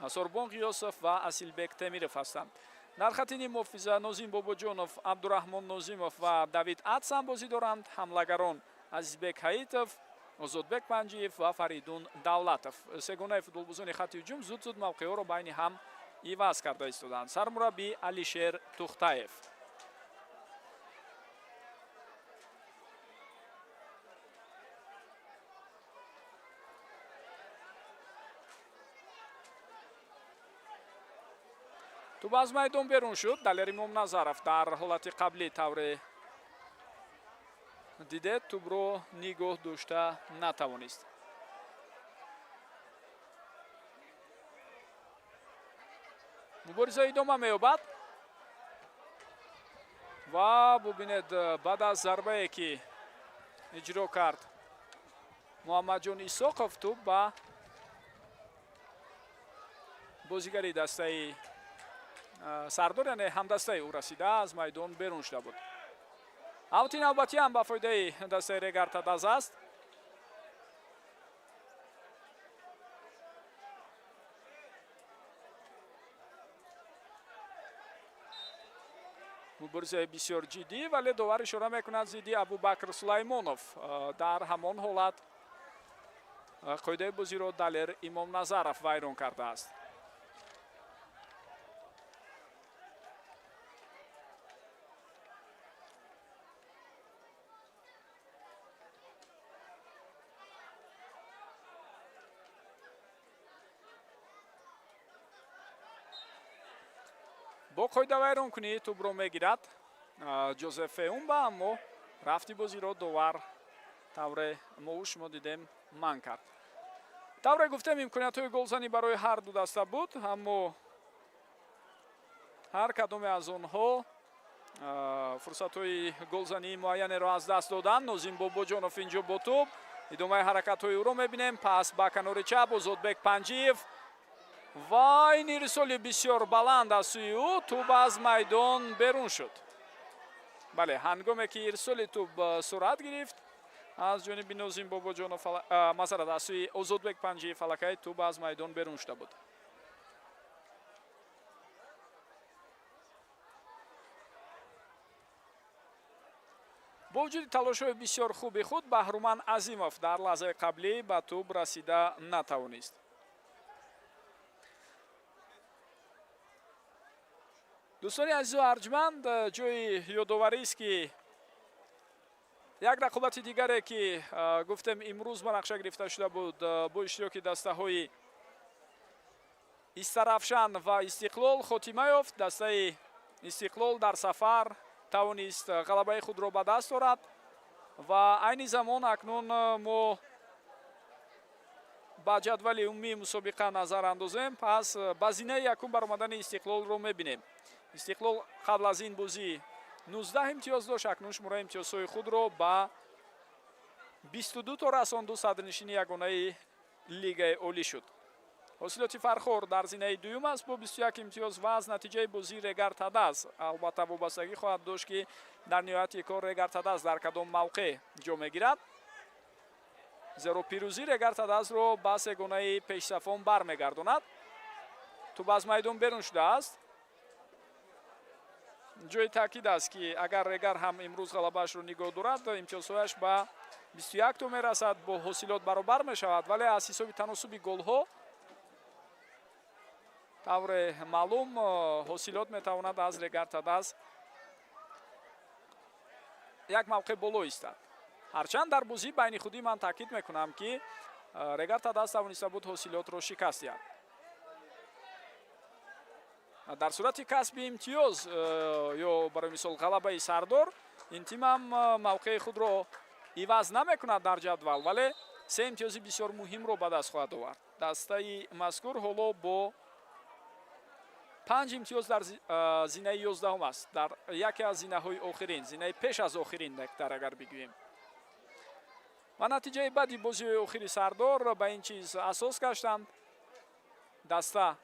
Сорбон Ғиёсов ва Асилбек Темиров ҳастанд. Дар хати ним муҳофиза Нозим Бобоҷонов, Абдураҳмон Нозимов ва Давид Атсан бозӣ доранд. Ҳамлагарон Азизбек Ҳаитов, Озодбек Панҷиев ва Фаридун Давлатов. Сегонаи футболбозони хати ҳуҷум зуд зуд мавқеъҳоро байни ҳам иваз карда истоданд. Сармураббӣ Алишер Тухтаев. Тӯб аз майдон берун шуд. Далер Имомназаров дар ҳолати қаблӣ, тавре дидед, тӯбро нигоҳ дошта натавонист. Мубориза идома меёбад ва бубинед, баъд аз зарбае ки иҷро кард Муҳаммадҷон Исоқов, тӯб ба бозигари дастаи Сардор, яъне ҳамдастаи ӯ расида, аз майдон берун шуда буд. Аути навбатӣ ҳам ба фоидаи дастаи Регар-ТадАЗ аст. Муборизаи бисёр ҷиддӣ, вале довар ишора мекунад зидди Абубакр Сулаймонов. Дар ҳамон ҳолат қоидаи бозиро Далер Имомназаров вайрон кардааст. Бо қоидавайронкунӣ тӯбро мегирад Ҷозеф Феумба, аммо рафти бозиро довар, тавре мову шумо дидем, манъ кард. Тавре гуфтем, имкониятҳои голзанӣ барои ҳар ду даста буд, аммо ҳар кадоме аз онҳо фурсатҳои голзании муайянеро аз даст доданд. Нозим Бобоҷонов инҷо бо тӯб, идомаи ҳаракатҳои ӯро мебинем. Пас ба канори чап Озодбек Панҷиев ва ин ирсоли бисёр баланд аз сӯи ӯ, тӯб аз майдон берун шуд. Бале, ҳангоме ки ирсоли тӯб сурат гирифт аз ҷониби Нозим Бобоҷонов, масалан, аз сӯи Озодбек Панҷиев, аллакай тӯб аз майдон берун шуда буд. Бо вуҷуди талошҳои бисёр хуби худ, Баҳруман Азимов дар лаҳзаи қаблӣ ба тӯб расида натавонист. Дӯстони азизу арҷманд, ҷои ёдоварист, ки як рақобати дигаре, ки гуфтем, имрӯз ба нақша гирифта шуда буд, бо иштироки дастаҳои Истаравшан ва Истиқлол хотима ёфт. Дастаи Истиқлол дар сафар тавонист ғалабаи худро ба даст орад ва айни замон акнун мо ба ҷадвали умумии мусобиқа назар андозем, пас ба зинаи якум баромадани Истиқлолро мебинем. Истиқлол қабл аз ин бозӣ 19 имтиёз дошт, акнун шумораи имтиёзҳои худро ба 22 то расонду садрнишини ягонаи Лигаи Олӣ шуд. Ҳосилоти Фархор дар зинаи дуюм аст бо 21 имтиёз ва аз натиҷаи бозии Регар ТадАЗ албатта вобастагӣ хоҳад дошт, ки дар ниҳояти кор Регар ТадАЗ дар кадом мавқеъ ҷо мегирад, зеро пирӯзӣ Регар ТадАЗро ба сегонаи пешсафон бармегардонад. Тӯб аз майдон берун шудааст. Ҷои таъкид аст, ки агар Регар ҳам имрӯз ғалабаашро нигоҳ дорад, имтиёзҳояш ба 21 то мерасад, бо Ҳосилот баробар мешавад, вале аз ҳисоби таносуби голҳо, тавре маълум, Ҳосилот метавонад аз Регар ТадАЗ як мавқеъ боло истад. Ҳарчанд дар бозии байни худӣ, ман таъкид мекунам, ки Регар ТадАЗ тавониста буд ҳосилотро шикаст диҳад. Дар сурати касби имтиёз ё, барои мисол, ғалабаи Сардор, ин тимам мавқеи худро иваз намекунад дар ҷадвал, вале се имтиёзи бисёр муҳимро ба даст хоҳад овард. Дастаи мазкур ҳоло бо 5 имтиёз дар зинаи 11-ум аст, дар яке аз зинаҳои охирин, зинаи пеш аз охирин дар агар бигӯем. Ва натиҷаи баъди бозиҳои охири Сардор ба ин чиз асос гаштанд. Даста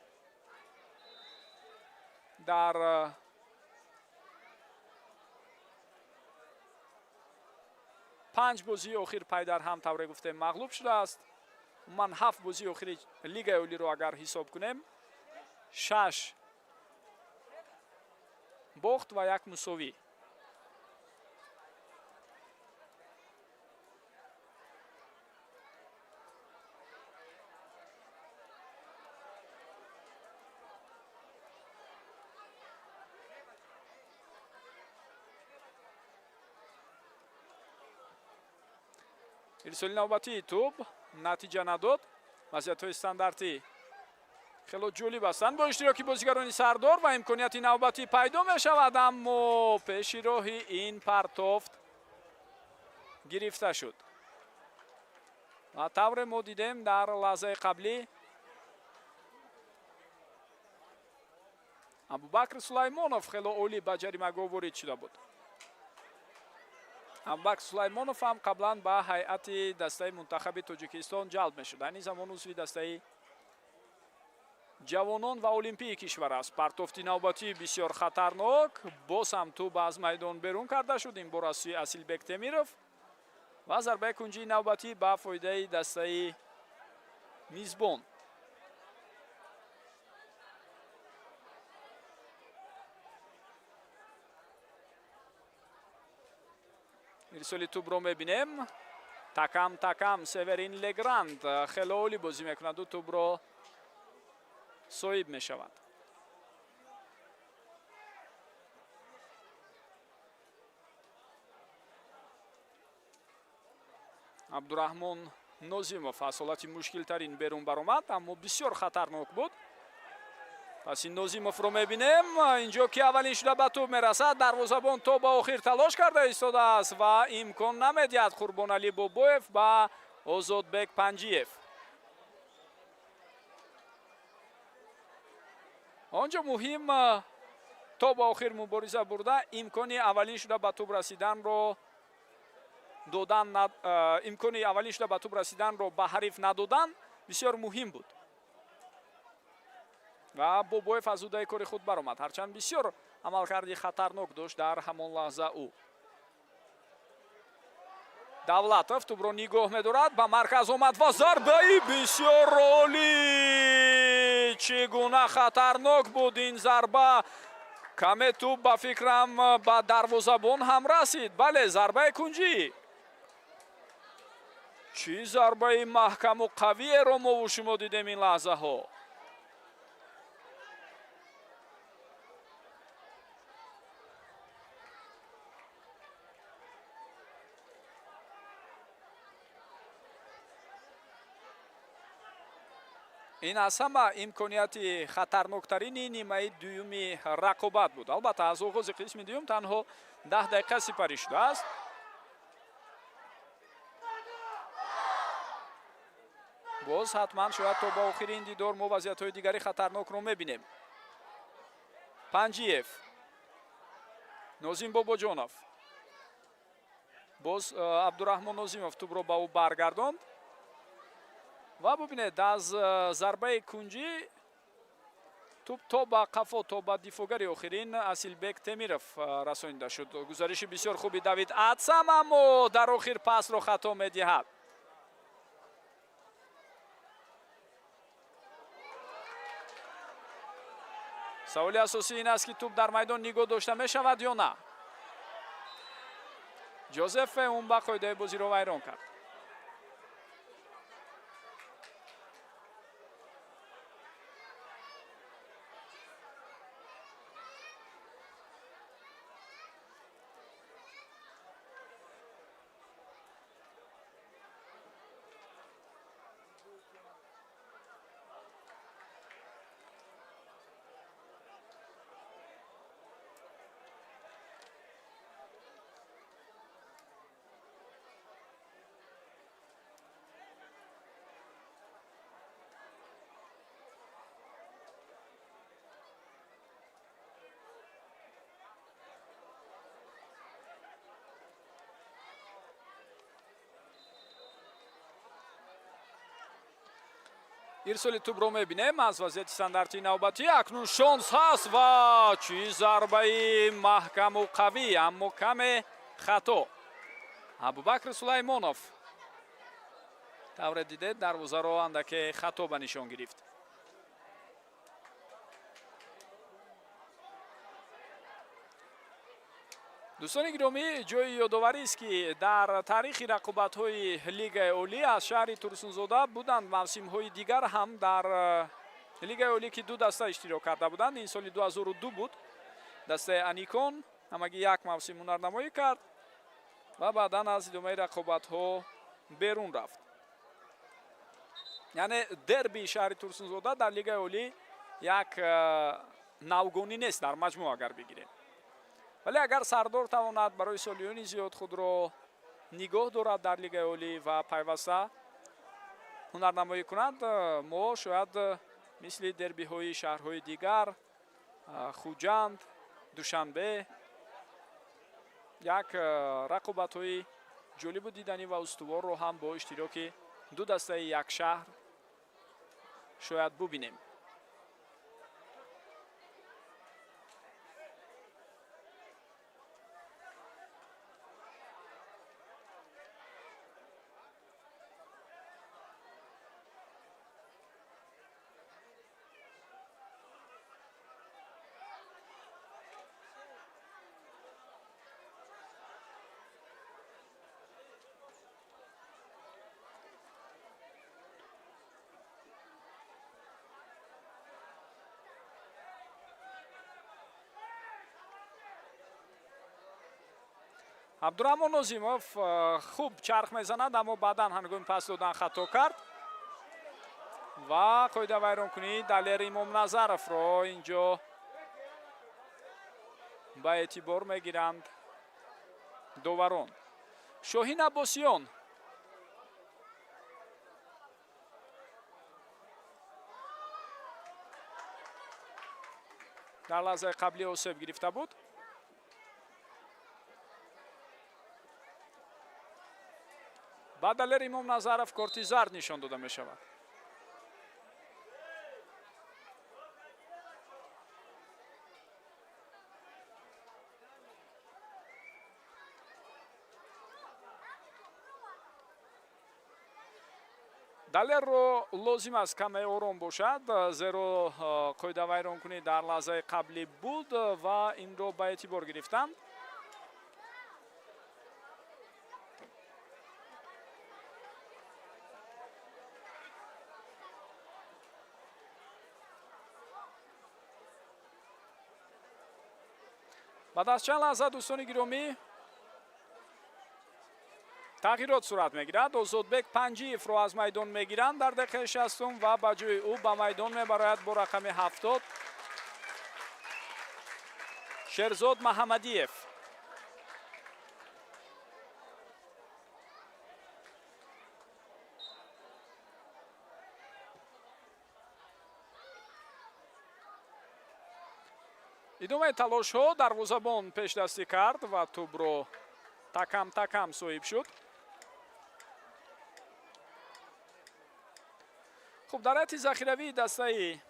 дар 5 бозии охир пай дар ҳам, тавре гуфтем, мағлуб шудааст. Умуман, ҳафт бозии охири Лигаи Олиро агар ҳисоб кунем, шаш бохт ва як мусовӣ. Ирсоли навбатии тӯб натиҷа надод. Вазъиятҳои стандартӣ хело ҷолиб ҳастанд бо иштироки бозигарони Сардор ва имконияти навбатӣ пайдо мешавад, аммо пеши роҳи ин партофт гирифта шуд. Ва тавре мо дидем дар лаҳзаи қаблӣ, Абубакр Сулаймонов хело олӣ ба ҷаримагоҳ ворид шуда буд. Абубакр Сулаймонов ҳам қаблан ба ҳайати дастаи мунтахаби Тоҷикистон ҷалб мешуд. Айни замон узви дастаи ҷавонон ва олимпии кишвар аст. Партофти навбатӣ бисёр хатарнок, боз ҳам тӯб аз майдон берун карда шуд, ин бор аз сӯи Асилбек Темиров, ва зарбаи кунҷии навбатӣ ба фоидаи дастаи мизбон. Ирсоли тӯбро мебинем. Такам такам Северин Легранд хеле олӣ бозӣ мекунаду тӯбро соҳиб мешавад. Абдураҳмон Нозимов аз ҳолати мушкилтарин берун баромад, аммо бисёр хатарнок буд. Пас ин Нозимовро мебинем инҷо, ки аввалин шуда ба тӯб мерасад. Дарвозабон то ба охир талош карда истодааст ва имкон намедиҳад Қурбоналӣ Бобоев ба Озодбек Панҷиев. Он ҷо муҳим то ба охир мубориза бурда, имкони аввалин шуда ба тӯб расиданро додан, имкони аввалин шуда ба тӯб расиданро ба ҳариф надодан бисёр муҳим буд. Ва Бобоев аз ӯҳдаи кори худ баромад, ҳарчанд бисёр амалкарди хатарнок дошт дар ҳамон лаҳза ӯ. Давлатов тӯбро нигоҳ медорад, ба марказ омад ва зарбаи бисёр олӣ! Чӣ гуна хатарнок буд ин зарба! Каме тӯб, ба фикрам, ба дарвозабон ҳам расид. Бале, зарбаи кунҷӣ. Чӣ зарбаи маҳкаму қавиеро мову шумо дидем ин лаҳзаҳо! Ин аз ҳама имконияти хатарноктарини нимаи дуюми рақобат буд. Албатта, аз оғози қисми дуюм танҳо 10 дақиқа сипарӣ шудааст. Боз ҳатман шояд то ба охири ин дидор мо вазъиятҳои дигари хатарнокро мебинем. Панҷиев, Нозим Бобоҷонов, боз Абдураҳмон Нозимов тӯбро ба ӯ баргардонд. Ва бубинед, аз зарбаи кунҷӣ тӯб то ба қафо, то ба дифоъгари охирин Асилбек Темиров расонида шуд. Гузариши бисёр хуби Давид Атсам, аммо дар охир пасро хато медиҳад. Саволи асосӣ ин аст, ки тӯб дар майдон нигоҳ дошта мешавад ё на. Ҷозеф Умба қоидаи бозиро вайрон кард. Ирсоли тӯбро мебинем аз вазъияти стандартии навбатӣ. Акнун шонс ҳаст ва чӣ зарбаи маҳкаму қавӣ, аммо каме хато. Абубакр Сулаймонов, тавре дидед, дарвозаро андаке хато ба нишон гирифт. Дӯстони гиромӣ, ҷои ёдоварист, ки дар таърихи рақобатҳои Лигаи Олӣ аз шаҳри Турсунзода буданд мавсимҳои дигар ҳам дар Лигаи Олӣ, ки ду даста иштирок карда буданд. Ин соли 2002 буд. Дастаи Аникон ҳамагӣ як мавсим ҳунарнамоӣ кард ва баъдан аз идомаи рақобатҳо берун рафт. Яъне дерби шаҳри Турсунзода дар Лигаи Олӣ як навгонӣ нест дар маҷмӯъ агар бигирем. Вале агар Сардор тавонад барои солиёни зиёд худро нигоҳ дорад дар Лигаи Олӣ ва пайваста ҳунарнамоӣ кунад, мо шояд мисли дербиҳои шаҳрҳои дигар, Хуҷанд, Душанбе, як рақобатҳои ҷолибу диданӣ ва устуворро ҳам бо иштироки ду дастаи як шаҳр шояд бубинем. Абдураҳмон Нозимов хуб чарх мезанад, аммо баъдан ҳангоми пас додан хато кард ва қоидавайронкунии Далер Имомназаровро инҷо ба эътибор мегиранд доварон. Шоҳин Аббосиён дар лаҳзаи қаблӣ осеб гирифта буд. Ба Далер Имомназаров корти зард нишон дода мешавад. Далерро лозим аст каме ором бошад, зеро қоидавайронкунӣ дар лаҳзаи қаблӣ буд ва инро ба эътибор гирифтанд. Баъд аз чанд лаҳза, дӯстони гиромӣ, тағйирот сурат мегирад. Озодбек Панҷиевро аз майдон мегиранд дар дақиқаи 60-ум ва ба ҷои ӯ ба майдон мебарояд бо рақами 70 Шерзод Маҳамадиев. Идомаи талошҳо, дарвозабон пешдастӣ кард ва тӯбро такам такам соҳиб шуд. Хуб, дар ҳайати захиравии дастаи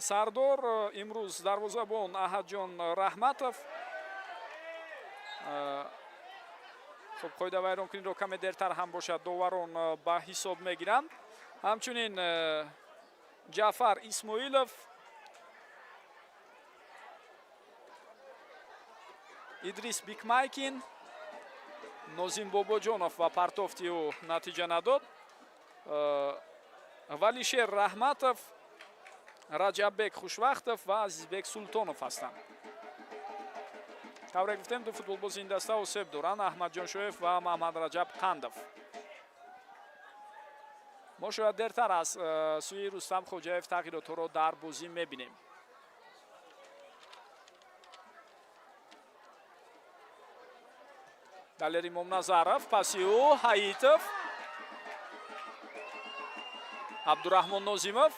Сардор имрӯз дарвозабон Аҳадҷон Раҳматов. Хуб, қоидавайронкуниро каме дертар ҳам бошад доварон ба ҳисоб мегиранд. Ҳамчунин Ҷаъфар Исмоилов, Идрис Бикмайкин, Нозим Бобоҷонов ва партофти ӯ натиҷа надод, Валишер Раҳматов, Раҷаббек Хушвақтов ва Азизбек Султонов ҳастанд. Тавре гуфтем, ду футболбози ин даста осеб доранд: Аҳмадҷон Шоев ва Маҳмадраҷаб Қандов. Мо шояд дертар аз сӯи Рустам Хоҷаев тағйиротҳоро дар бозӣ мебинем. Далер Имомназаров, паси ӯ Ҳаитов, Абдураҳмон Нозимов,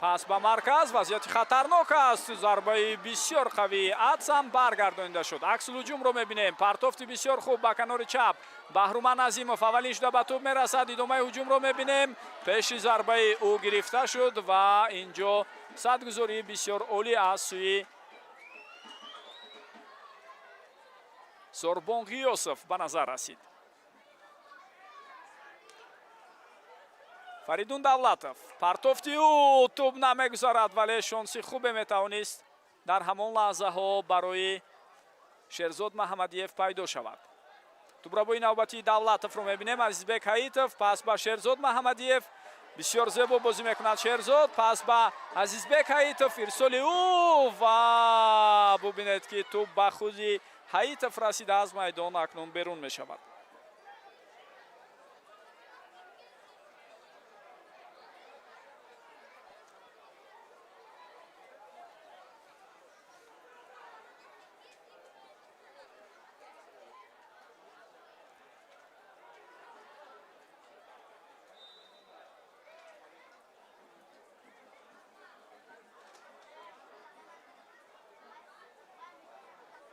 Пас ба марказ, вазъияти хатарнок аст. Зарбаи бисёр қавии Атсам баргардонида шуд. Аксул ҳуҷумро мебинем. Партофти бисёр хуб ба канори чап. Баҳруман Азимов аввалин шуда ба тӯб мерасад. Идомаи ҳуҷумро мебинем. Пеши зарбаи ӯ гирифта шуд ва инҷо садгузории бисёр олӣ аз сӯи Сорбон Ғиёсов ба назар расид. Фаридун Давлатов, партофти ӯ, тӯб намегузарад, вале шонси хубе метавонист дар ҳамон лаҳзаҳо барои Шерзод Маҳамадиев пайдо шавад. Тӯбрабои навбатии Давлатовро мебинем. Азизбек Ҳаитов пас ба Шерзод Маҳамадиев. Бисёр зебо бозӣ мекунад Шерзод. Пас ба Азизбек Ҳаитов, ирсоли ӯ ва бубинед, ки тӯб ба худи Ҳаитов расида, аз майдон акнун берун мешавад.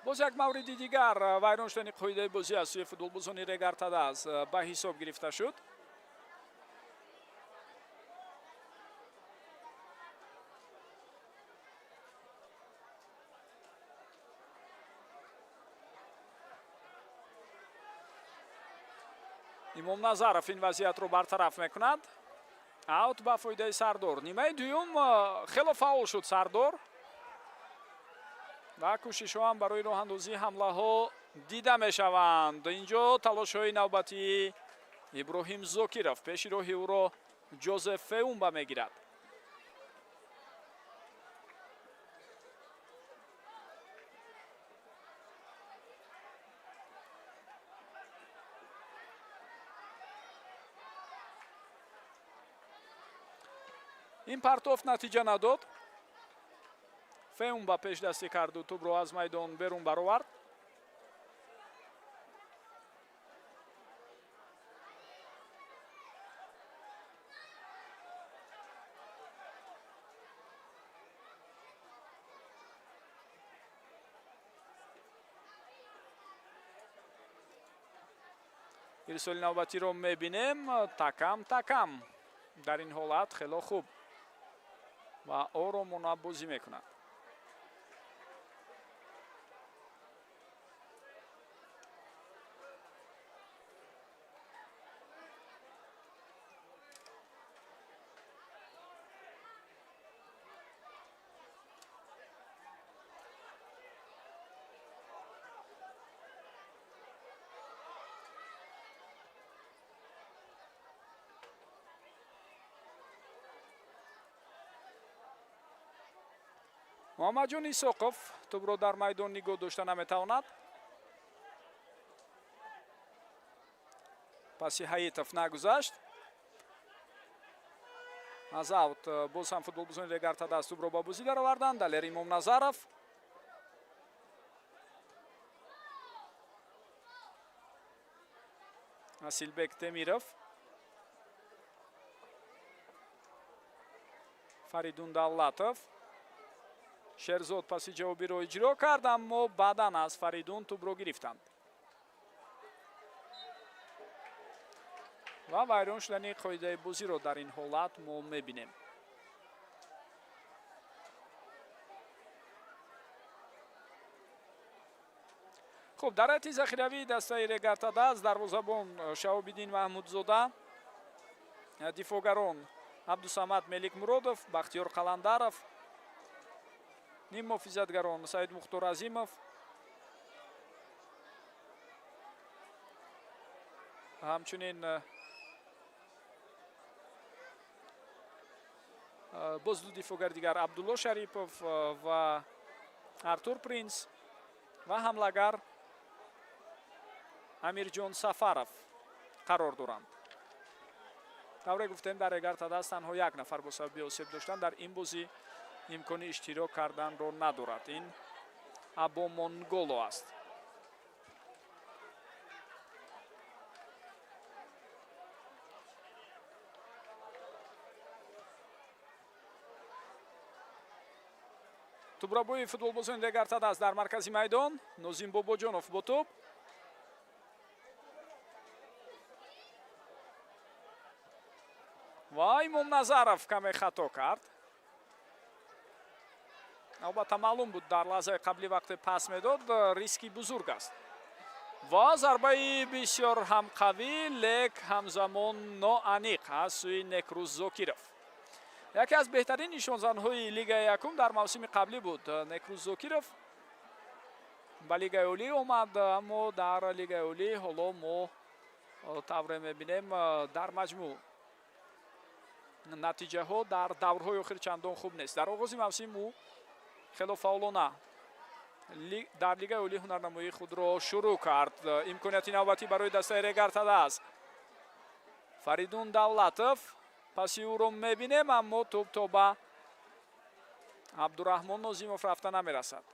Боз як мавриди дигар вайрон шудани қоидаи бозӣ аз сӯи футболбозони Регар-ТадАЗ ба ҳисоб гирифта шуд. Имом Назаров ин вазъиятро бартараф мекунад. Аут ба фоидаи Сардор. Нимаи дуюм хело фаъол шуд Сардор ва кӯшишҳо ҳам барои роҳандозии ҳамлаҳо дида мешаванд. Инҷо талошҳои навбатии Иброҳим Зокиров, пеши роҳи ӯро Ҷозеф Феумба мегирад. Ин партофт натиҷа надод. Феумба пешдастӣ карду тӯбро аз майдон берун баровард. Ирсоли навбатиро мебинем. Такам такам дар ин ҳолат хело хуб ва оромона бозӣ мекунад. Муҳаммадҷон Исоқов тӯбро дар майдон нигоҳ дошта наметавонад. Паси Ҳаитов нагузашт. Аз аут боз ҳам футболбозони Регар-ТадАЗ тӯбро ба бозӣ дароварданд. Далер Имомназаров. Асилбек Темиров. Фаридун Давлатов. Шерзод паси ҷавобиро иҷро кард, аммо баъдан аз Фаридун тӯбро гирифтанд. Ва вайрон шудани қоидаи бозиро дар ин ҳолат мо мебинем. Хуб, дар ҳайати захиравии дастаи Регар-ТадАЗ дарвозабон Шаҳобиддин Маҳмудзода, дифоъгарон Абдусамад Меликмуродов, Бахтиёр Қаландаров, ниммуҳофизатгарон Саид Мухтор Азимов, ҳамчунин боз ду дифоъгари дигар Абдулло Шарипов ва Артур Принс ва ҳамлагар Амирҷон Сафаров қарор доранд. Тавре гуфтем, дар Регар-ТадАЗ танҳо як нафар бо сабаби осеб доштан дар ин бозӣ имкони иштирок карданро надорад. Ин Або Монголо аст. Тӯбрабои футболбозони Регар-ТадАЗ дар маркази майдон. Нозим Бобоҷонов бо тӯб. Ва Имомназаров каме хато кард. Албатта, маълум буд, дар лаҳзаи қабли вақте пас медод, риски бузург аст. Ва зарбаи бисёр ҳам қавӣ, лек ҳамзамон ноаниқ аз сӯи Некрӯз Зокиров. Яке аз беҳтарин нишонзанҳои Лигаи якум дар мавсими қаблӣ буд. Некрӯз Зокиров ба Лигаи олӣ омад, аммо дар Лигаи олӣ ҳоло мо тавре мебинем, дар маҷмӯъ натиҷаҳо дар даврҳои охир чандон хуб нест. Дар оғози мавсим ӯ хело фаъолона дар Лигаи олӣ ҳунарнамоии худро шурӯъ кард. Имконияти навбатӣ барои дастаи Регар-ТадАЗ. Фаридун Давлатов, паси ӯро мебинем, аммо тӯб то ба Абдураҳмон Нозимов рафта намерасад.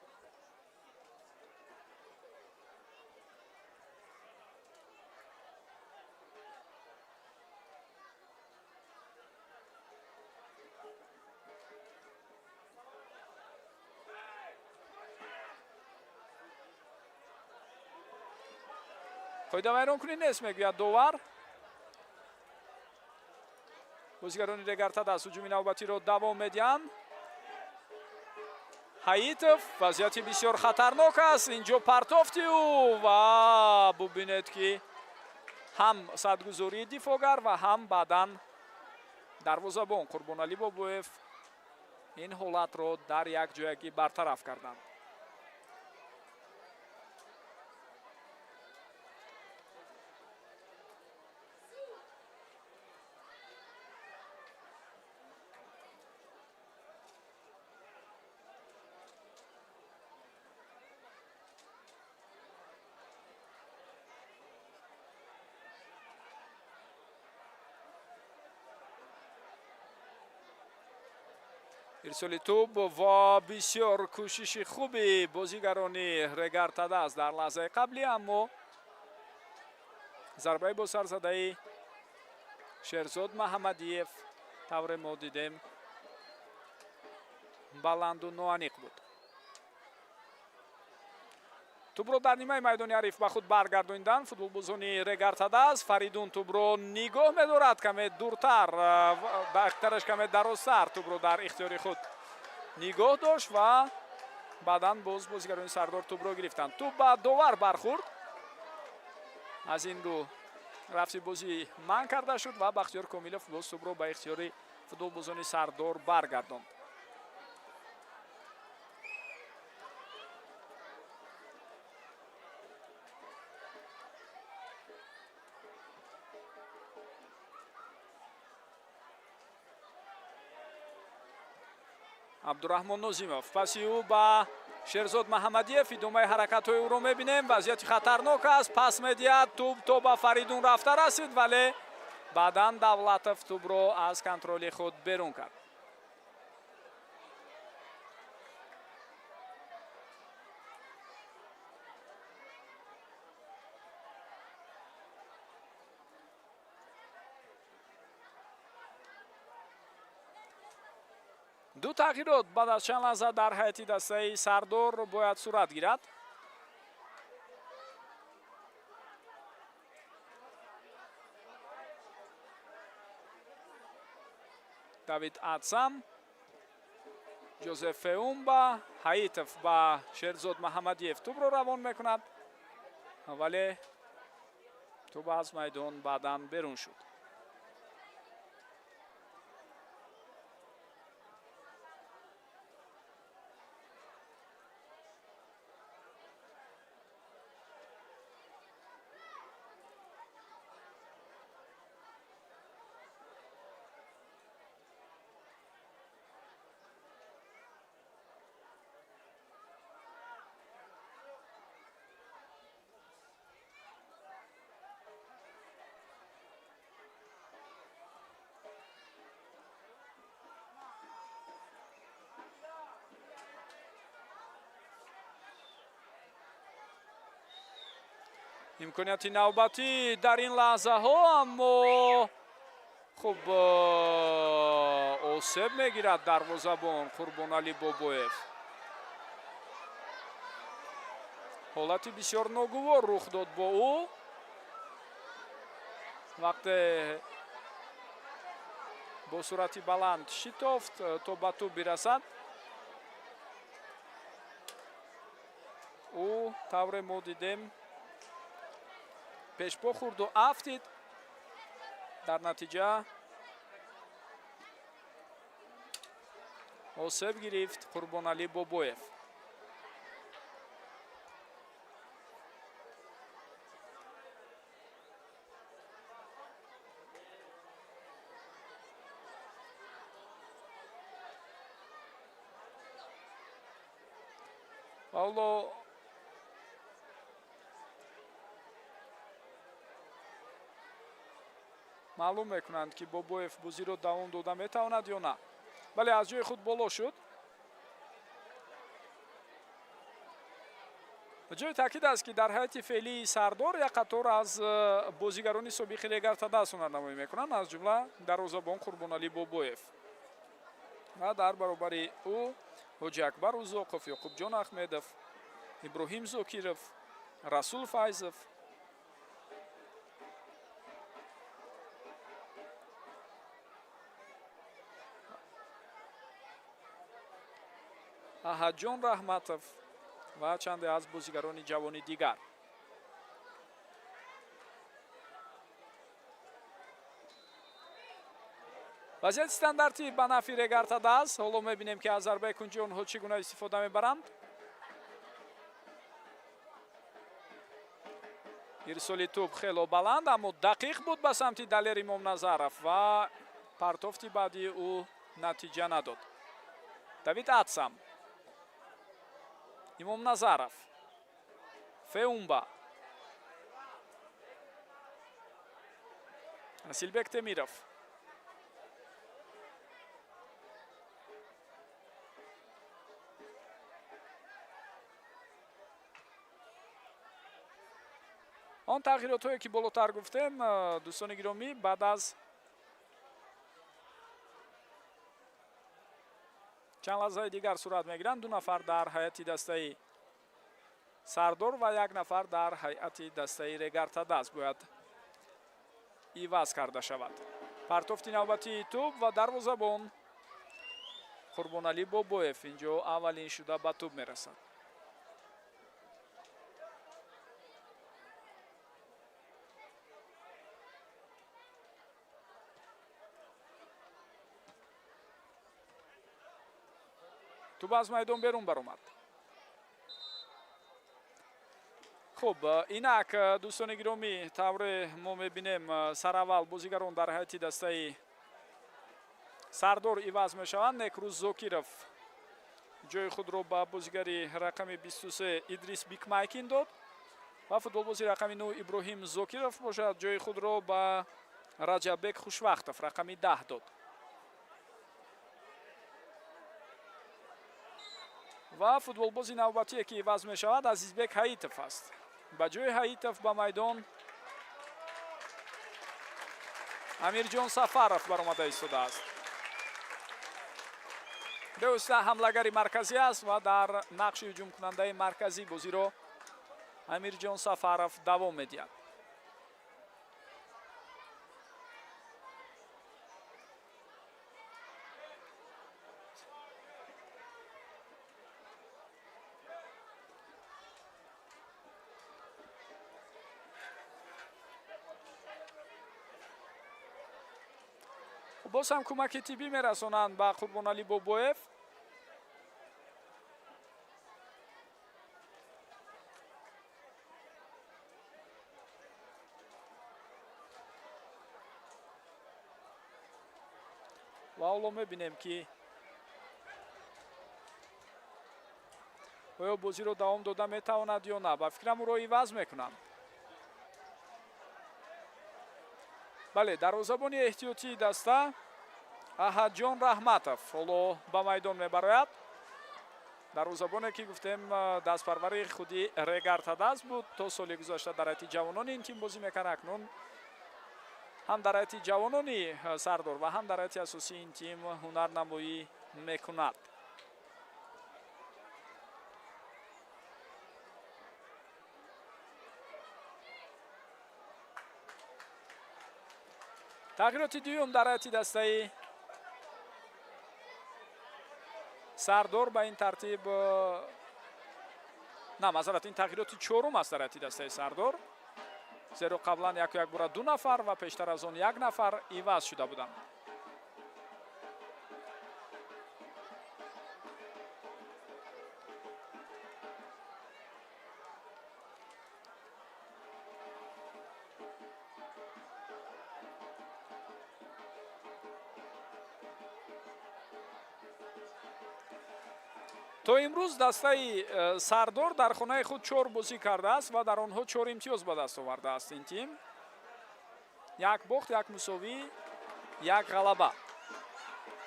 Қоидавайронкунӣ нест, мегӯяд довар. Бозигарони Регар-ТадАЗ ҳуҷуми навбатиро давом медиҳанд. Ҳаитов, вазъияти бисёр хатарнок аст. Инҷо партофти ӯ ва бубинед, ки ҳам садгузории дифоъгар ва ҳам баъдан дарвозабон Қурбоналӣ Бобоев ин ҳолатро дар як ҷоягӣ бартараф карданд. Ирсоли тӯб ва бисёр кӯшиши хуби бозигарони Регар-ТадАЗ дар лаҳзаи қаблӣ, аммо зарбаи бо сарзадаи Шерзод Маҳаммадиев, тавре мо дидем, баланду ноаниқ буд. Тӯбро дар нимаи майдони ҳариф ба худ баргардонидан футболбозони Регар-ТадАЗ. Фаридун тӯбро нигоҳ медорад, каме дуртар, дақиқтараш каме дарозтар тӯбро дар ихтиёри худ нигоҳ дошт ва баъдан боз бозигарони Сардор тӯбро гирифтанд. Тӯб ба довар бархӯрд, аз ин рӯ рафти бозӣ манъ карда шуд ва Бахтиёр Комилов боз тӯбро ба ихтиёри футболбозони Сардор баргардонд. Абдураҳмон Нозимов, паси ӯ ба Шерзод Маҳаммадиев. Идомаи ҳаракатҳои ӯро мебинем. Вазъияти хатарнок аст, пас медиҳад, тӯб то ба Фаридун рафта расид, вале баъдан Давлатов тӯбро аз контроли худ берун кард. Ду тағйирот баъд аз чанд лаҳза дар ҳайати дастаи Сардор бояд сурат гирад. Давид Атсам, Ҷозеф Феумба, Ҳаитов ба Шерзод Маҳаммадиев тӯбро равон мекунад, вале тӯб аз майдон баъдан берун шуд. Имконияти навбатӣ дар ин лаҳзаҳо, аммо хуб, осеб мегирад дарвозабон Қурбоналӣ Бобоев. Ҳолати бисёр ногувор рух дод бо ӯ, вақте бо суръати баланд шитофт, то ба тӯб бирасад. Ӯ, тавре мо дидем, пешпо хӯрду афтид. Дар натиҷа осеб гирифт Қурбоналӣ Бобоев. Ҳоло маълум мекунанд, ки Бобоев бозиро давом дода метавонад ё на. Бале, аз ҷои худ боло шуд. Ҷои таъкид аст, ки дар ҳайати феълии Сардор як қатор аз бозигарони собиқи Регар-ТадАЗ ҳунарнамоӣ мекунанд, аз ҷумла дарвозабон Қурбоналӣ Бобоев ва дар баробари ӯ Ҳоҷи Акбар Узоқов, Ёқубҷон Ахмедов, Иброҳим Зокиров, Расул Файзов. Аҳадҷон Раҳматов ва чанде аз бозигарони ҷавони дигар. Вазъияти стандартӣ ба нафъи Регар-ТадАЗ. Ҳоло мебинем, ки аз зарбаи кунҷи онҳо чӣ гуна истифода мебаранд. Ирсоли тӯб хело баланд, аммо дақиқ буд ба самти Далер Имомназаров ва партофти баъдии ӯ натиҷа надод. Давид Атсам, Имомназаров, Феумба, Асилбек Темиров. Он тағйиротҳое, ки болотар гуфтем, дӯстони гиромӣ, баъд аз чанд лаҳзаи дигар сурат мегиранд. Ду нафар дар ҳайати дастаи Сардор ва як нафар дар ҳайати дастаи Регар-ТадАЗ бояд иваз карда шавад. Партофти навбатии тӯб ва дарвозабон Қурбоналӣ Бобоев инҷо аввалин шуда ба тӯб мерасад. Тӯб аз майдон берун баромад. Хуб, инак, дӯстони гиромӣ, тавре мо мебинем, сараввал бозигарон дар ҳайати дастаи Сардор иваз мешаванд. Некрӯз Зокиров ҷои худро ба бозигари рақами 23 Идрис Бикмайкин дод ва футболбози рақами 9 Иброҳим Зокиров бошад, ҷои худро ба Раҷаббек Хушвақтов, рақами 10, дод. Ва футболбози навбатие, ки иваз мешавад, Азизбек Ҳаитов аст. Ба ҷои Ҳаитов ба майдон Амирҷон Сафаров баромада истодааст. Бевосита ҳамлагари марказӣ аст ва дар нақши ҳуҷумкунандаи марказӣ бозиро Амирҷон Сафаров давом медиҳад. Боз ҳам кӯмаки тиббӣ мерасонанд ба Қурбоналӣ Бобоев. Ва ҳоло мебинем, ки оё бозиро давом дода метавонад ё на. Ба фикрам, ӯро иваз мекунанд. Бале, дарвозабони эҳтиётии даста Аҳадҷон Раҳматов ҳоло ба майдон мебарояд. Дарвозабоне, ки гуфтем, дастпарвари худи Регар-ТадАЗ буд, то соли гузашта дар ҳайати ҷавонони ин тим бозӣ мекард. Акнун ҳам дар ҳайати ҷавонони Сардор ва ҳам дар ҳайати асосии ин тим ҳунарнамоӣ мекунад. Тағйироти дуюм дар ҳайати дастаи Сардор ба ин тартиб, на, маъзарат, ин тағйироти чорум аст дар ҳайати дастаи Сардор, зеро қаблан яку якбора ду нафар ва пештар аз он як нафар иваз шуда буданд. То имрӯз дастаи Сардор дар хонаи худ чор бозӣ кардааст ва дар онҳо чор имтиёз ба даст овардааст. Ин тим як бохт, як мусовӣ, як ғалаба,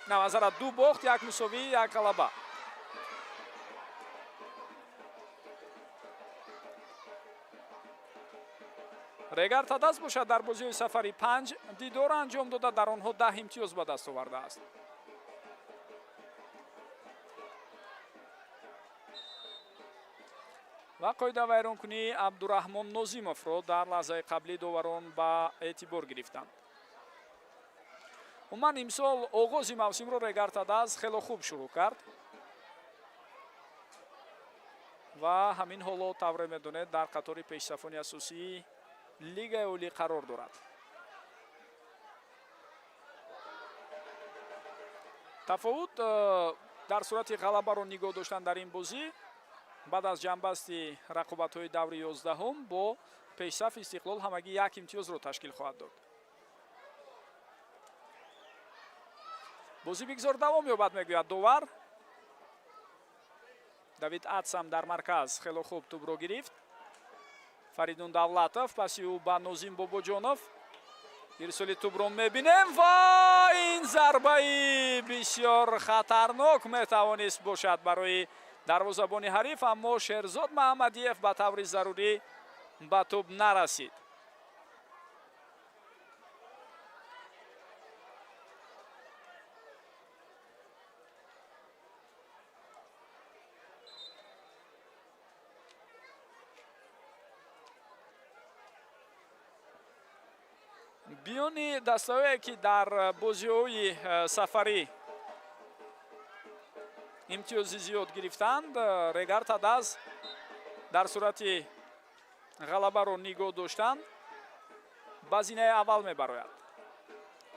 на, маъзарат, ду бохт, як мусовӣ, як ғалаба. Регар Тадаз бошад, дар бозиҳои сафарӣ панҷ дидор анҷом дода, дар онҳо 10 имтиёз ба даст овардааст. Ва қоидавайронкунии Абдураҳмон Нозимовро дар лаҳзаи қаблӣ доварон ба эътибор гирифтанд. Умуман, имсол оғози мавсимро Регар Тадаз хело хуб шурӯъ кард ва ҳамин ҳоло, тавре медонед, дар қатори пешсафони асосии Лигаи Олӣ қарор дорад. Тафовут дар сурати ғалабаро нигоҳ доштан дар ин бозӣ баъд аз ҷамъбасти рақобатҳои даври 11-ум бо пешсаф Истиқлол ҳамагӣ як имтиёзро ташкил хоҳад дод. Бозӣ бигзор давом ёбад, мегӯяд довар. Давид Атсам дар марказ хело хуб тӯбро гирифт. Фаридун Давлатов, паси ӯ ба Нозим Бобоҷонов. Ирсоли тӯбро мебинем ва ин зарбаи бисёр хатарнок метавонист бошад барои дарвозабони ҳариф, аммо Шерзод Маҳаммадиев ба таври зарурӣ ба тӯб нарасид. Биёни дастаҳое, ки дар бозиҳои сафарӣ имтиёзи зиёд гирифтанд, Регар Тадаз дар сурати ғалабаро нигоҳ доштан ба зинаи аввал мебарояд.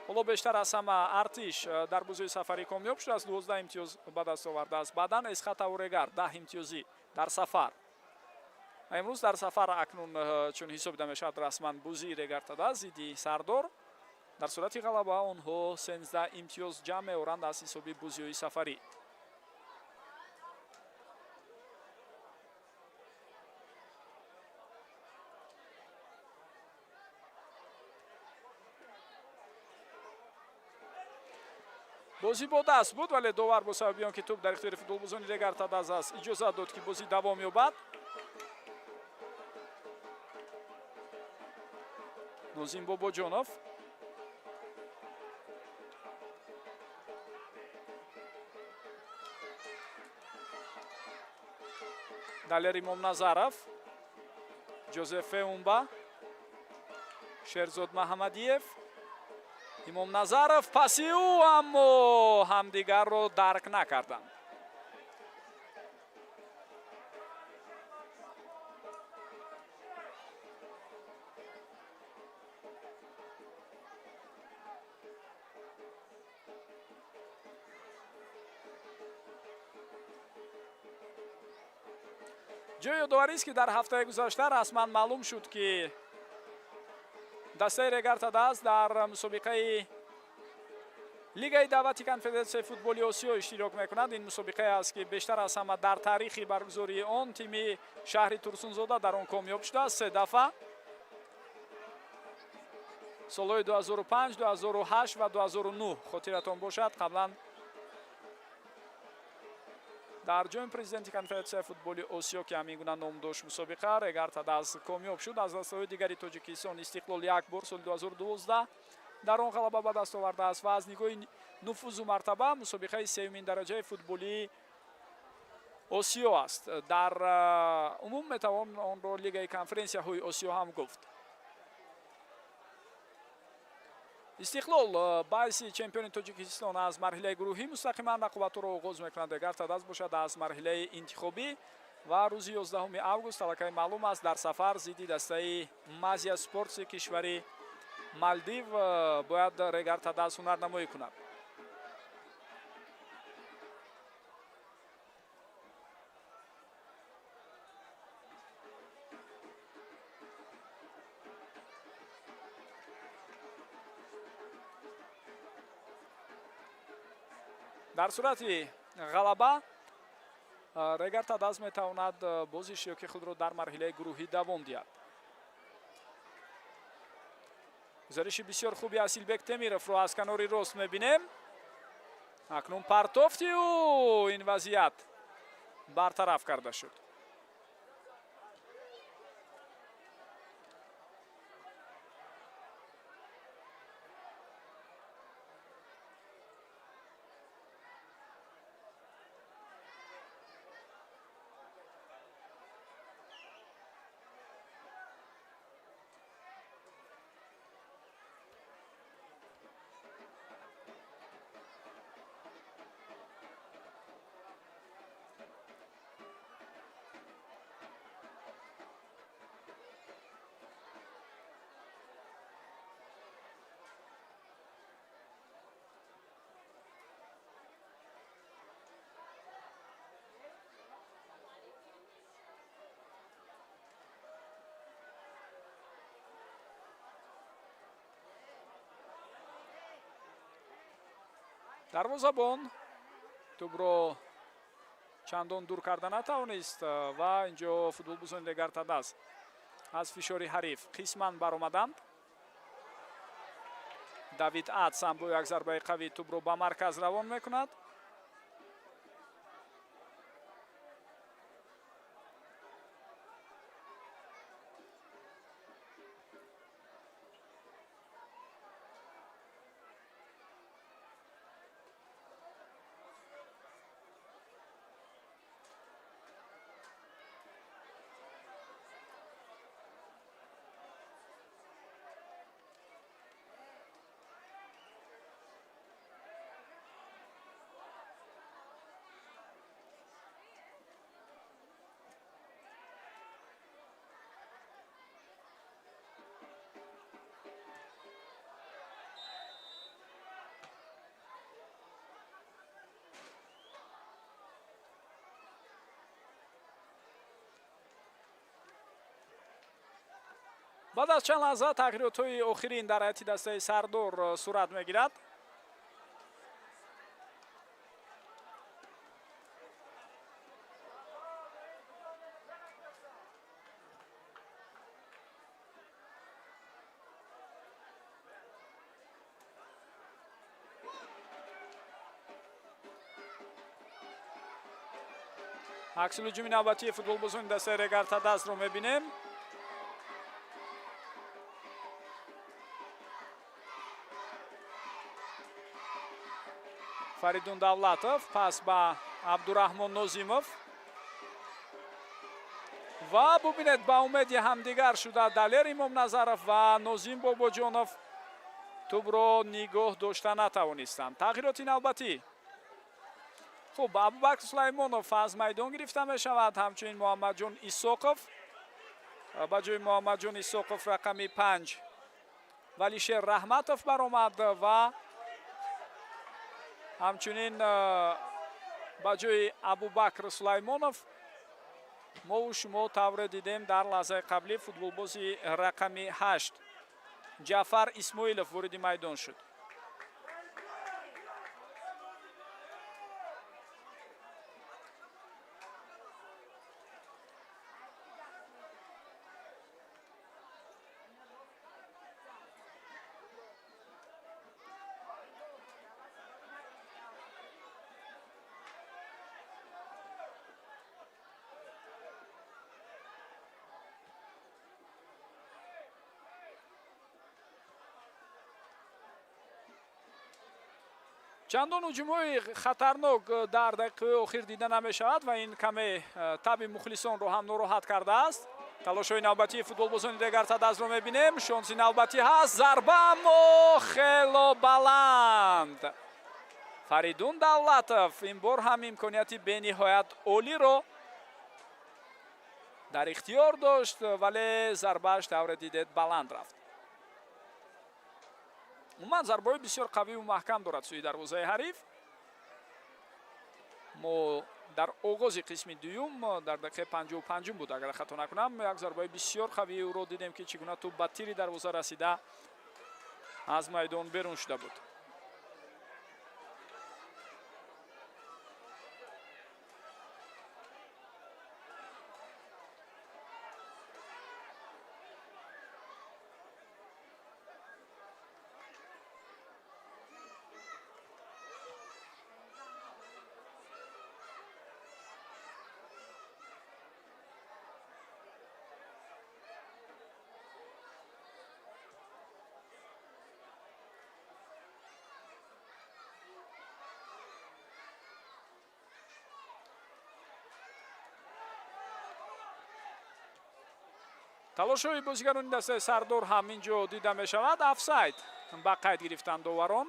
Ҳоло бештар аз ҳама Артиш дар бозиҳои сафарӣ комёб шудааст, 12 имтиёз ба даст овардааст. Баъдан Эсхатаву Регар 10 имтиёзӣ дар сафар. Имрӯз дар сафар акнун чун ҳисобида мешавад расман бозии Регар Тадаз зидди Сардор, дар сурати ғалаба онҳо 13 имтиёз ҷамъ меоранд аз ҳисоби бозиҳои сафарӣ. Бозӣ бо даст буд, вале довар бо сабаби он ки тӯб дар ихтиёри футболбозони Регар Тадаз аст, иҷозат дод, ки бозӣ давом ёбад. Нозим Бобоҷонов, Далер Имомназаров, Ҷозеф Феумба, Шерзод Маҳаммадиев, Имомназаров паси ӯ, аммо ҳамдигарро дарк накарданд. Ҷои ёдоварист, ки дар ҳафтаи гузашта расман маълум шуд, ки дастаи Регар Тадаз дар мусобиқаи Лигаи даъвати Конфедератсияи футболи Осиё иштирок мекунад. Ин мусобиқае аст, ки бештар аз ҳама дар таърихи баргузории он тими шаҳри Турсунзода дар он комёб шудааст се дафъа, солҳои 2005, 2008 ва 2009. Хотиратон бошад, қаблан дар ҷоми президенти Конфедератсияи футболи Осиё, ки ҳамин гуна ном дошт мусобиқа, Регар Тадаз комёб шуд. Аз дастаҳои дигари Тоҷикистон Истиқлол як бор соли 2012 дар он ғалаба ба даст овардааст. Ва аз нигоҳи нуфузу мартаба мусобиқаи сеюмин дараҷаи футболии Осиё аст. Дар умум метавон онро Лигаи конференсияҳои Осиё ҳам гуфт. Истиқлол ба ҳайси чемпиони Тоҷикистон аз марҳилаи гурӯҳӣ мустақиман рақобатҳоро оғоз мекунад. Регар-ТадАЗ бошад, аз марҳилаи интихобӣ ва рӯзи 11 август, аллакай маълум аст, дар сафар зидди дастаи Мазия Спортси кишвари Малдив бояд Регар-ТадАЗ ҳунарнамоӣ кунад. Дар сурати ғалаба Регар-ТадАЗ метавонад боз иштироки худро дар марҳилаи гурӯҳӣ давом диҳад. Гузариши бисёр хуби Асилбек Темировро аз канори рост мебинем. Акнун партофти ӯ, ин вазъият бартараф карда шуд. Дарвозабон тӯбро чандон дур карда натавонист ва инҷо футболбозони Регар-ТадАЗ аз фишори ҳариф қисман баромаданд. Давид Атсам бо як зарбаи қавӣ тӯбро ба марказ равон мекунад. Баъд аз чанд лаҳза тағйиротҳои охирин дар ҳайати дастаи Сардор сурат мегирад. Аксулҳуҷуми навбатии футболбозони дастаи Регар-ТадАЗро мебинем. Фаридун Давлатов пас ба Абдураҳмон Нозимов ва бубинед, ба умеди ҳамдигар шуда Далер Имомназаров ва Нозим Бобоҷонов тӯбро нигоҳ дошта натавонистанд. Тағйироти навбатӣ. Хуб, Абубакр Сулаймонов аз майдон гирифта мешавад, ҳамчунин Муҳаммадҷон Исоқов. Ба ҷои Муҳаммадҷон Исоқов рақами 5 Валишер Раҳматов баромад ва ҳамчунин ба ҷои Абубакр Сулаймонов мову шумо тавре дидем, дар лаҳзаи қаблӣ футболбози рақами 8 Ҷаъфар Исмоилов вориди майдон шуд. Чандон ҳуҷумҳои хатарнок дар дақиқаҳои охир дида намешавад ва ин каме таби мухлисонро ҳам нороҳат кардааст. Талошҳои навбатии футболбозони Регар-ТадАЗро мебинем. Шонси навбатӣ ҳаст, зарба, аммо хело баланд. Фаридун Давлатов ин бор ҳам имконияти бениҳоят олиро дар ихтиёр дошт, вале зарбааш, тавре дидед, баланд рафт. Умуман, зарбаҳои бисёр қавиву маҳкам дорад сӯи дарвозаи ҳариф. Мо дар оғози қисми дуюм, дар дақиқаи 55-ум буд, агар хато накунам, як зарбаи бисёр қавии ӯро дидем, ки чӣ гуна тӯб ба тири дарвоза расида, аз майдон берун шуда буд. Талошҳои бозигарони дастаи Сардор ҳам ин ҷо дида мешавад. Офсайд ба қайд гирифтанд доварон.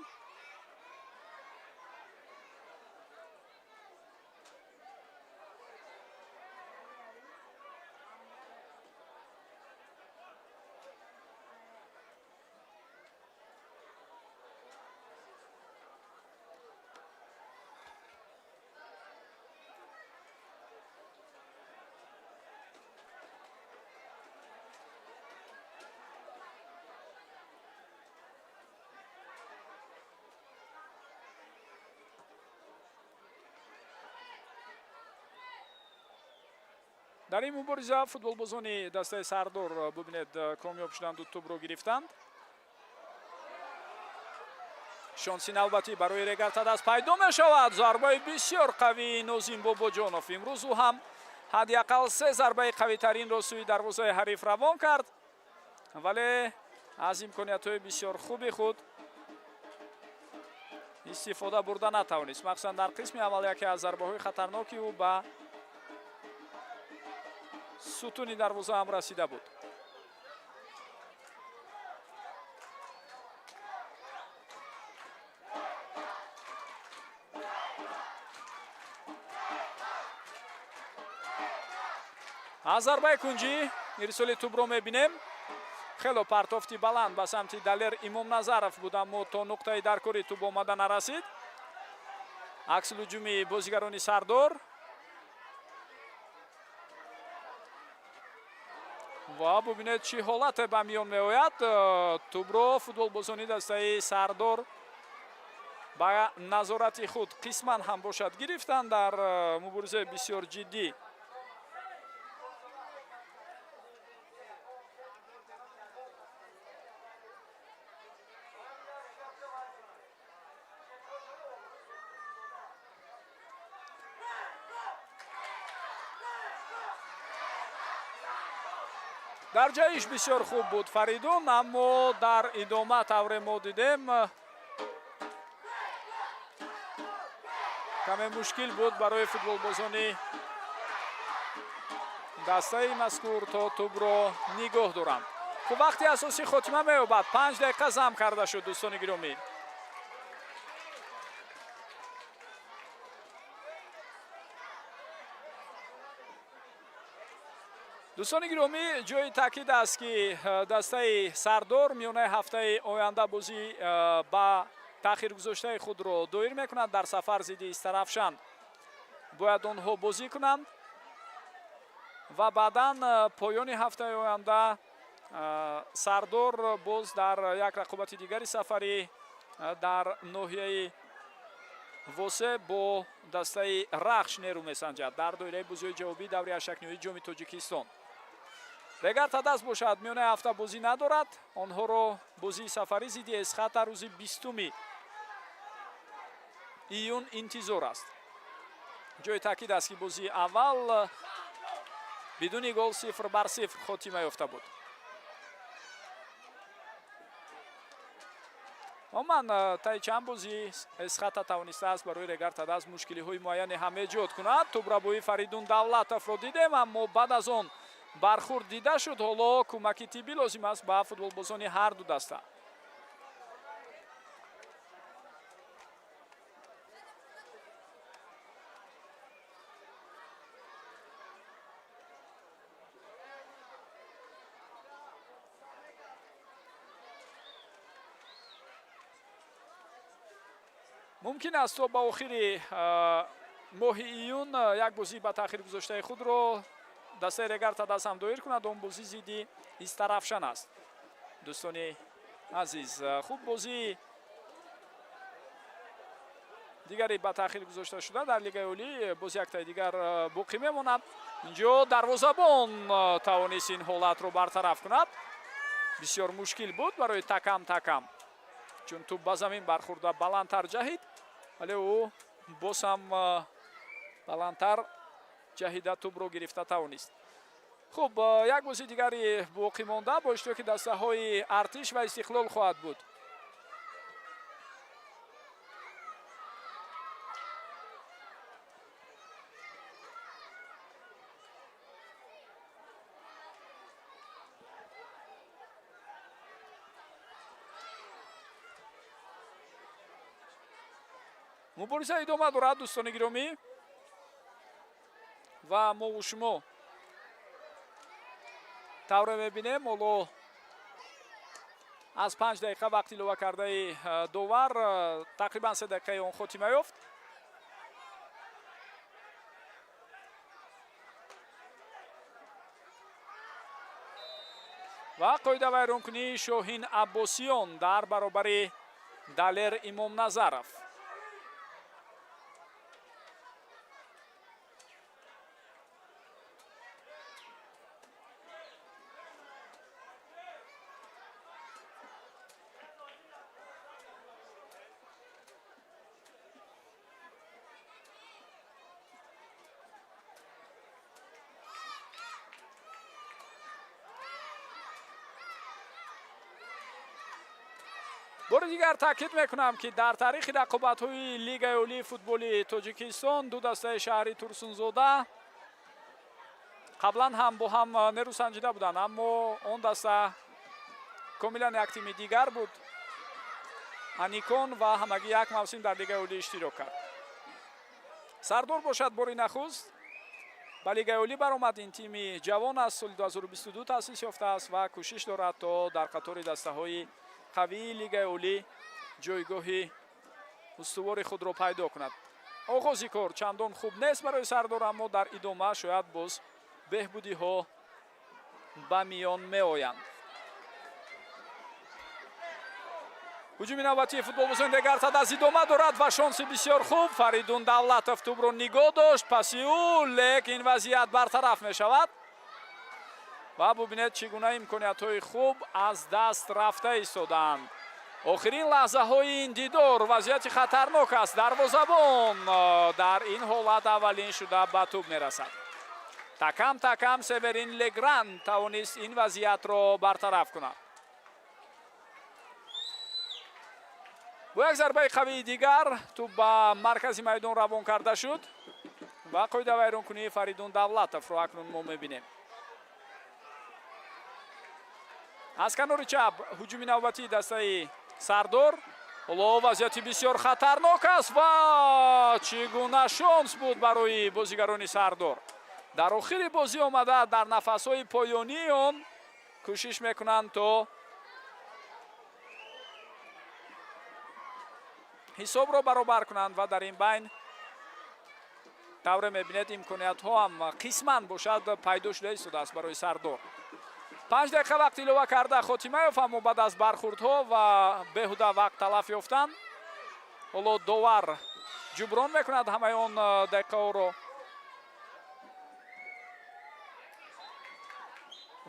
Дар ин мубориза футболбозони дастаи Сардор, бубинед, комёб шуданду тӯбро гирифтанд. Шонси навбатӣ барои Регар-ТадАЗ пайдо мешавад. Зарбаи бисёр қавии Нозим Бобоҷонов. Имрӯз ӯ ҳам ҳадди ақал се зарбаи қавитаринро сӯи дарвозаи ҳариф равон кард, вале аз имкониятҳои бисёр хуби худ истифода бурда натавонист. Махсусан дар қисми аввал яке аз зарбаҳои хатарноки ӯ ба сутуни дарвоза ҳам расида буд. Аз зарбаи кунҷӣ ирсоли тӯбро мебинем. Хело партофти баланд ба самти Далер Имомназаров буд, аммо то нуқтаи даркори тӯб омада нарасид. Аксулҳуҷуми бозигарони Сардор ва бубинед, чӣ ҳолате ба миён меояд. Тӯбро футболбозони дастаи Сардор ба назорати худ қисман ҳам бошад гирифтанд дар муборизаи бисёр ҷиддӣ. Дар ҷаҳиш бисёр хуб буд Фаридун, аммо дар идома, тавре мо дидем, каме мушкил буд барои футболбозони дастаи мазкур то тӯбро нигоҳ доранд. Хуб, вақти асосӣ хотима меёбад. 5 дақиқа зам карда шуд, дӯстони гиромӣ. Дӯстони гиромӣ, ҷои таъкид аст, ки дастаи Сардор миёнаи ҳафтаи оянда бозӣ ба таъхиргузоштаи худро доир мекунад. Дар сафар зидди Истарафшан бояд онҳо бозӣ кунанд ва баъдан поёни ҳафтаи оянда Сардор боз дар як рақобати дигари сафарӣ дар ноҳияи Восе бо дастаи Рахш нерӯ месанҷад дар доираи бозиҳои ҷавобии даври ҳаштякниҳои Ҷоми Тоҷикистон. Регар ТадАЗ бошад, миёнаи ҳафта бозӣ надорад. Онҳоро бозии сафарӣ зидди Эсхата рӯзи 20 июн интизор аст. Ҷои таъкид аст, ки бозии аввал бидуни гол 0-0 хотима ёфта буд. Умуман, таи чанд бозӣ Эсхата тавонистааст барои Регар ТадАЗ мушкилиҳои муайяне ҳам эҷод кунад. Тӯбрабои Фаридун Давлатовро дидем, аммо баъд аз он Бархурд дида шуд. Ҳоло кӯмаки тиббӣ лозим аст ба футболбозони ҳар ду даста. Мумкин аст, то ба охири моҳи июн як бозӣ ба таъхир гузоштаи худро дастаи Регар Тадаз ҳам доир кунад. Он бозӣ зидди Истарафшан аст, дӯстони азиз. Хуб, бозии дигаре ба таъхир гузошта шуда дар Лигаи Олӣ боз яктаи дигар боқӣ мемонад. Инҷо дарвозабон тавонист ин ҳолатро бартараф кунад. Бисёр мушкил буд барои Такам Такам, чун тӯб ба замин бархӯрда баландтар ҷаҳид, вале ӯ боз ҳам баландтар ҷаҳида тӯбро гирифта тавонист. Хуб, як бозии дигари боқӣ монда бо иштироки дастаҳои Артиш ва Истиқлол хоҳад буд. Мубориза идома дорад, дӯстони гиромӣ, ва мову шумо тавре мебинем, ҳоло аз 5 дақиқа вақт илова кардаи довар тақрибан 3 дақиқаи он хотима ёфт. Ва қоидавайронкунии Шоҳин Аббосиён дар баробари Далер Имомназаров. Бори дигар таъкид мекунам, ки дар таърихи рақобатҳои Лигаи Олии футболи Тоҷикистон ду дастаи шаҳри Турсунзода қаблан ҳам бо ҳам нерӯ санҷида буданд, аммо он даста комилан як тими дигар буд, Аникон, ва ҳамагӣ як мавсим дар Лигаи Олӣ иштирок кард. Сардор бошад, бори нахуст ба Лигаи Олӣ баромад. Ин тими ҷавон аз соли 2022 таъсис ёфтааст ва кӯшиш дорад, то дар қатори дастаҳои қавии Лигаи Олӣ ҷойгоҳи устувори худро пайдо кунад. Оғози кор чандон хуб нест барои Сардор, аммо дар идома шояд боз беҳбудиҳо ба миён меоянд. Ҳуҷуми навбатии футболбозони Регар Тадаз идома дорад ва шонси бисёр хуб. Фаридун Давлатов тӯбро нигоҳ дошт, паси ӯ, лекин вазъият бартараф мешавад. Ва бубинед, чӣ гуна имкониятҳои хуб аз даст рафта истодаанд. Охирин лаҳзаҳои ин дидор, вазъияти хатарнок аст. Дарвозабон дар ин ҳолат аввалин шуда ба тӯб мерасад. Такам Такам, Северин Легран тавонист ин вазъиятро бартараф кунад. Бо як зарбаи қавии дигар тӯб ба маркази майдон равон карда шуд ва қоидавайронкунии Фаридун Давлатовро акнун мо мебинем. Аз канори чап ҳуҷуми навбатии дастаи Сардор. Ҳоло вазъияти бисёр хатарнок аст ва чӣ гуна шонс буд барои бозигарони Сардор! Дар охири бозӣ омада, дар нафасҳои поёнии он кӯшиш мекунанд, то ҳисобро баробар кунанд, ва дар ин байн, тавре мебинед, имкониятҳо ҳам қисман бошад пайдо шуда истодааст барои Сардор. 5 дақиқа вақт илова карда хотима ёфт, аммо баъд аз бархурдҳо ва беҳуда вақт талаф ёфтан ҳоло довар ҷуброн мекунад ҳамаи он дақиқаҳоро.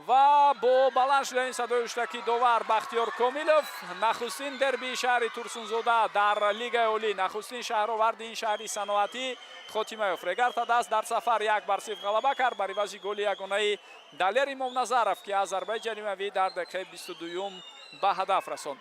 Ва бо баланд шудани садои ҳуштаки довар Бахтиёр Комилов нахустин дербии шаҳри Турсунзода дар Лигаи Олӣ, нахустин шаҳроварди ин шаҳри саноатӣ, хотима ёфт. Регар Тадаз дар сафар 1-0 ғалаба кард бар ивази голи ягонаи Далер Имомназаров, ки аз зарбаи ҷаримавӣ дар дақиқаи 22-юм ба ҳадаф расонд.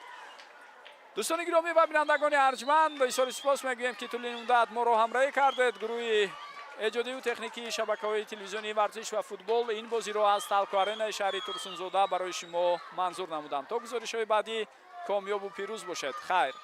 Дӯстони гиромӣ ва бинандагони арҷманд, изҳори сипос мегӯем, ки тӯли муддат моро ҳамроҳӣ кардед. Гурӯҳи Эҷодию техникии шабакаҳои телевизионии варзиш ва футбол ин бозиро аз Талко Аренаи шаҳри Турсунзода барои шумо манзур намуданд. То гузоришҳои баъдӣ комёбу пирӯз бошед. Хайр.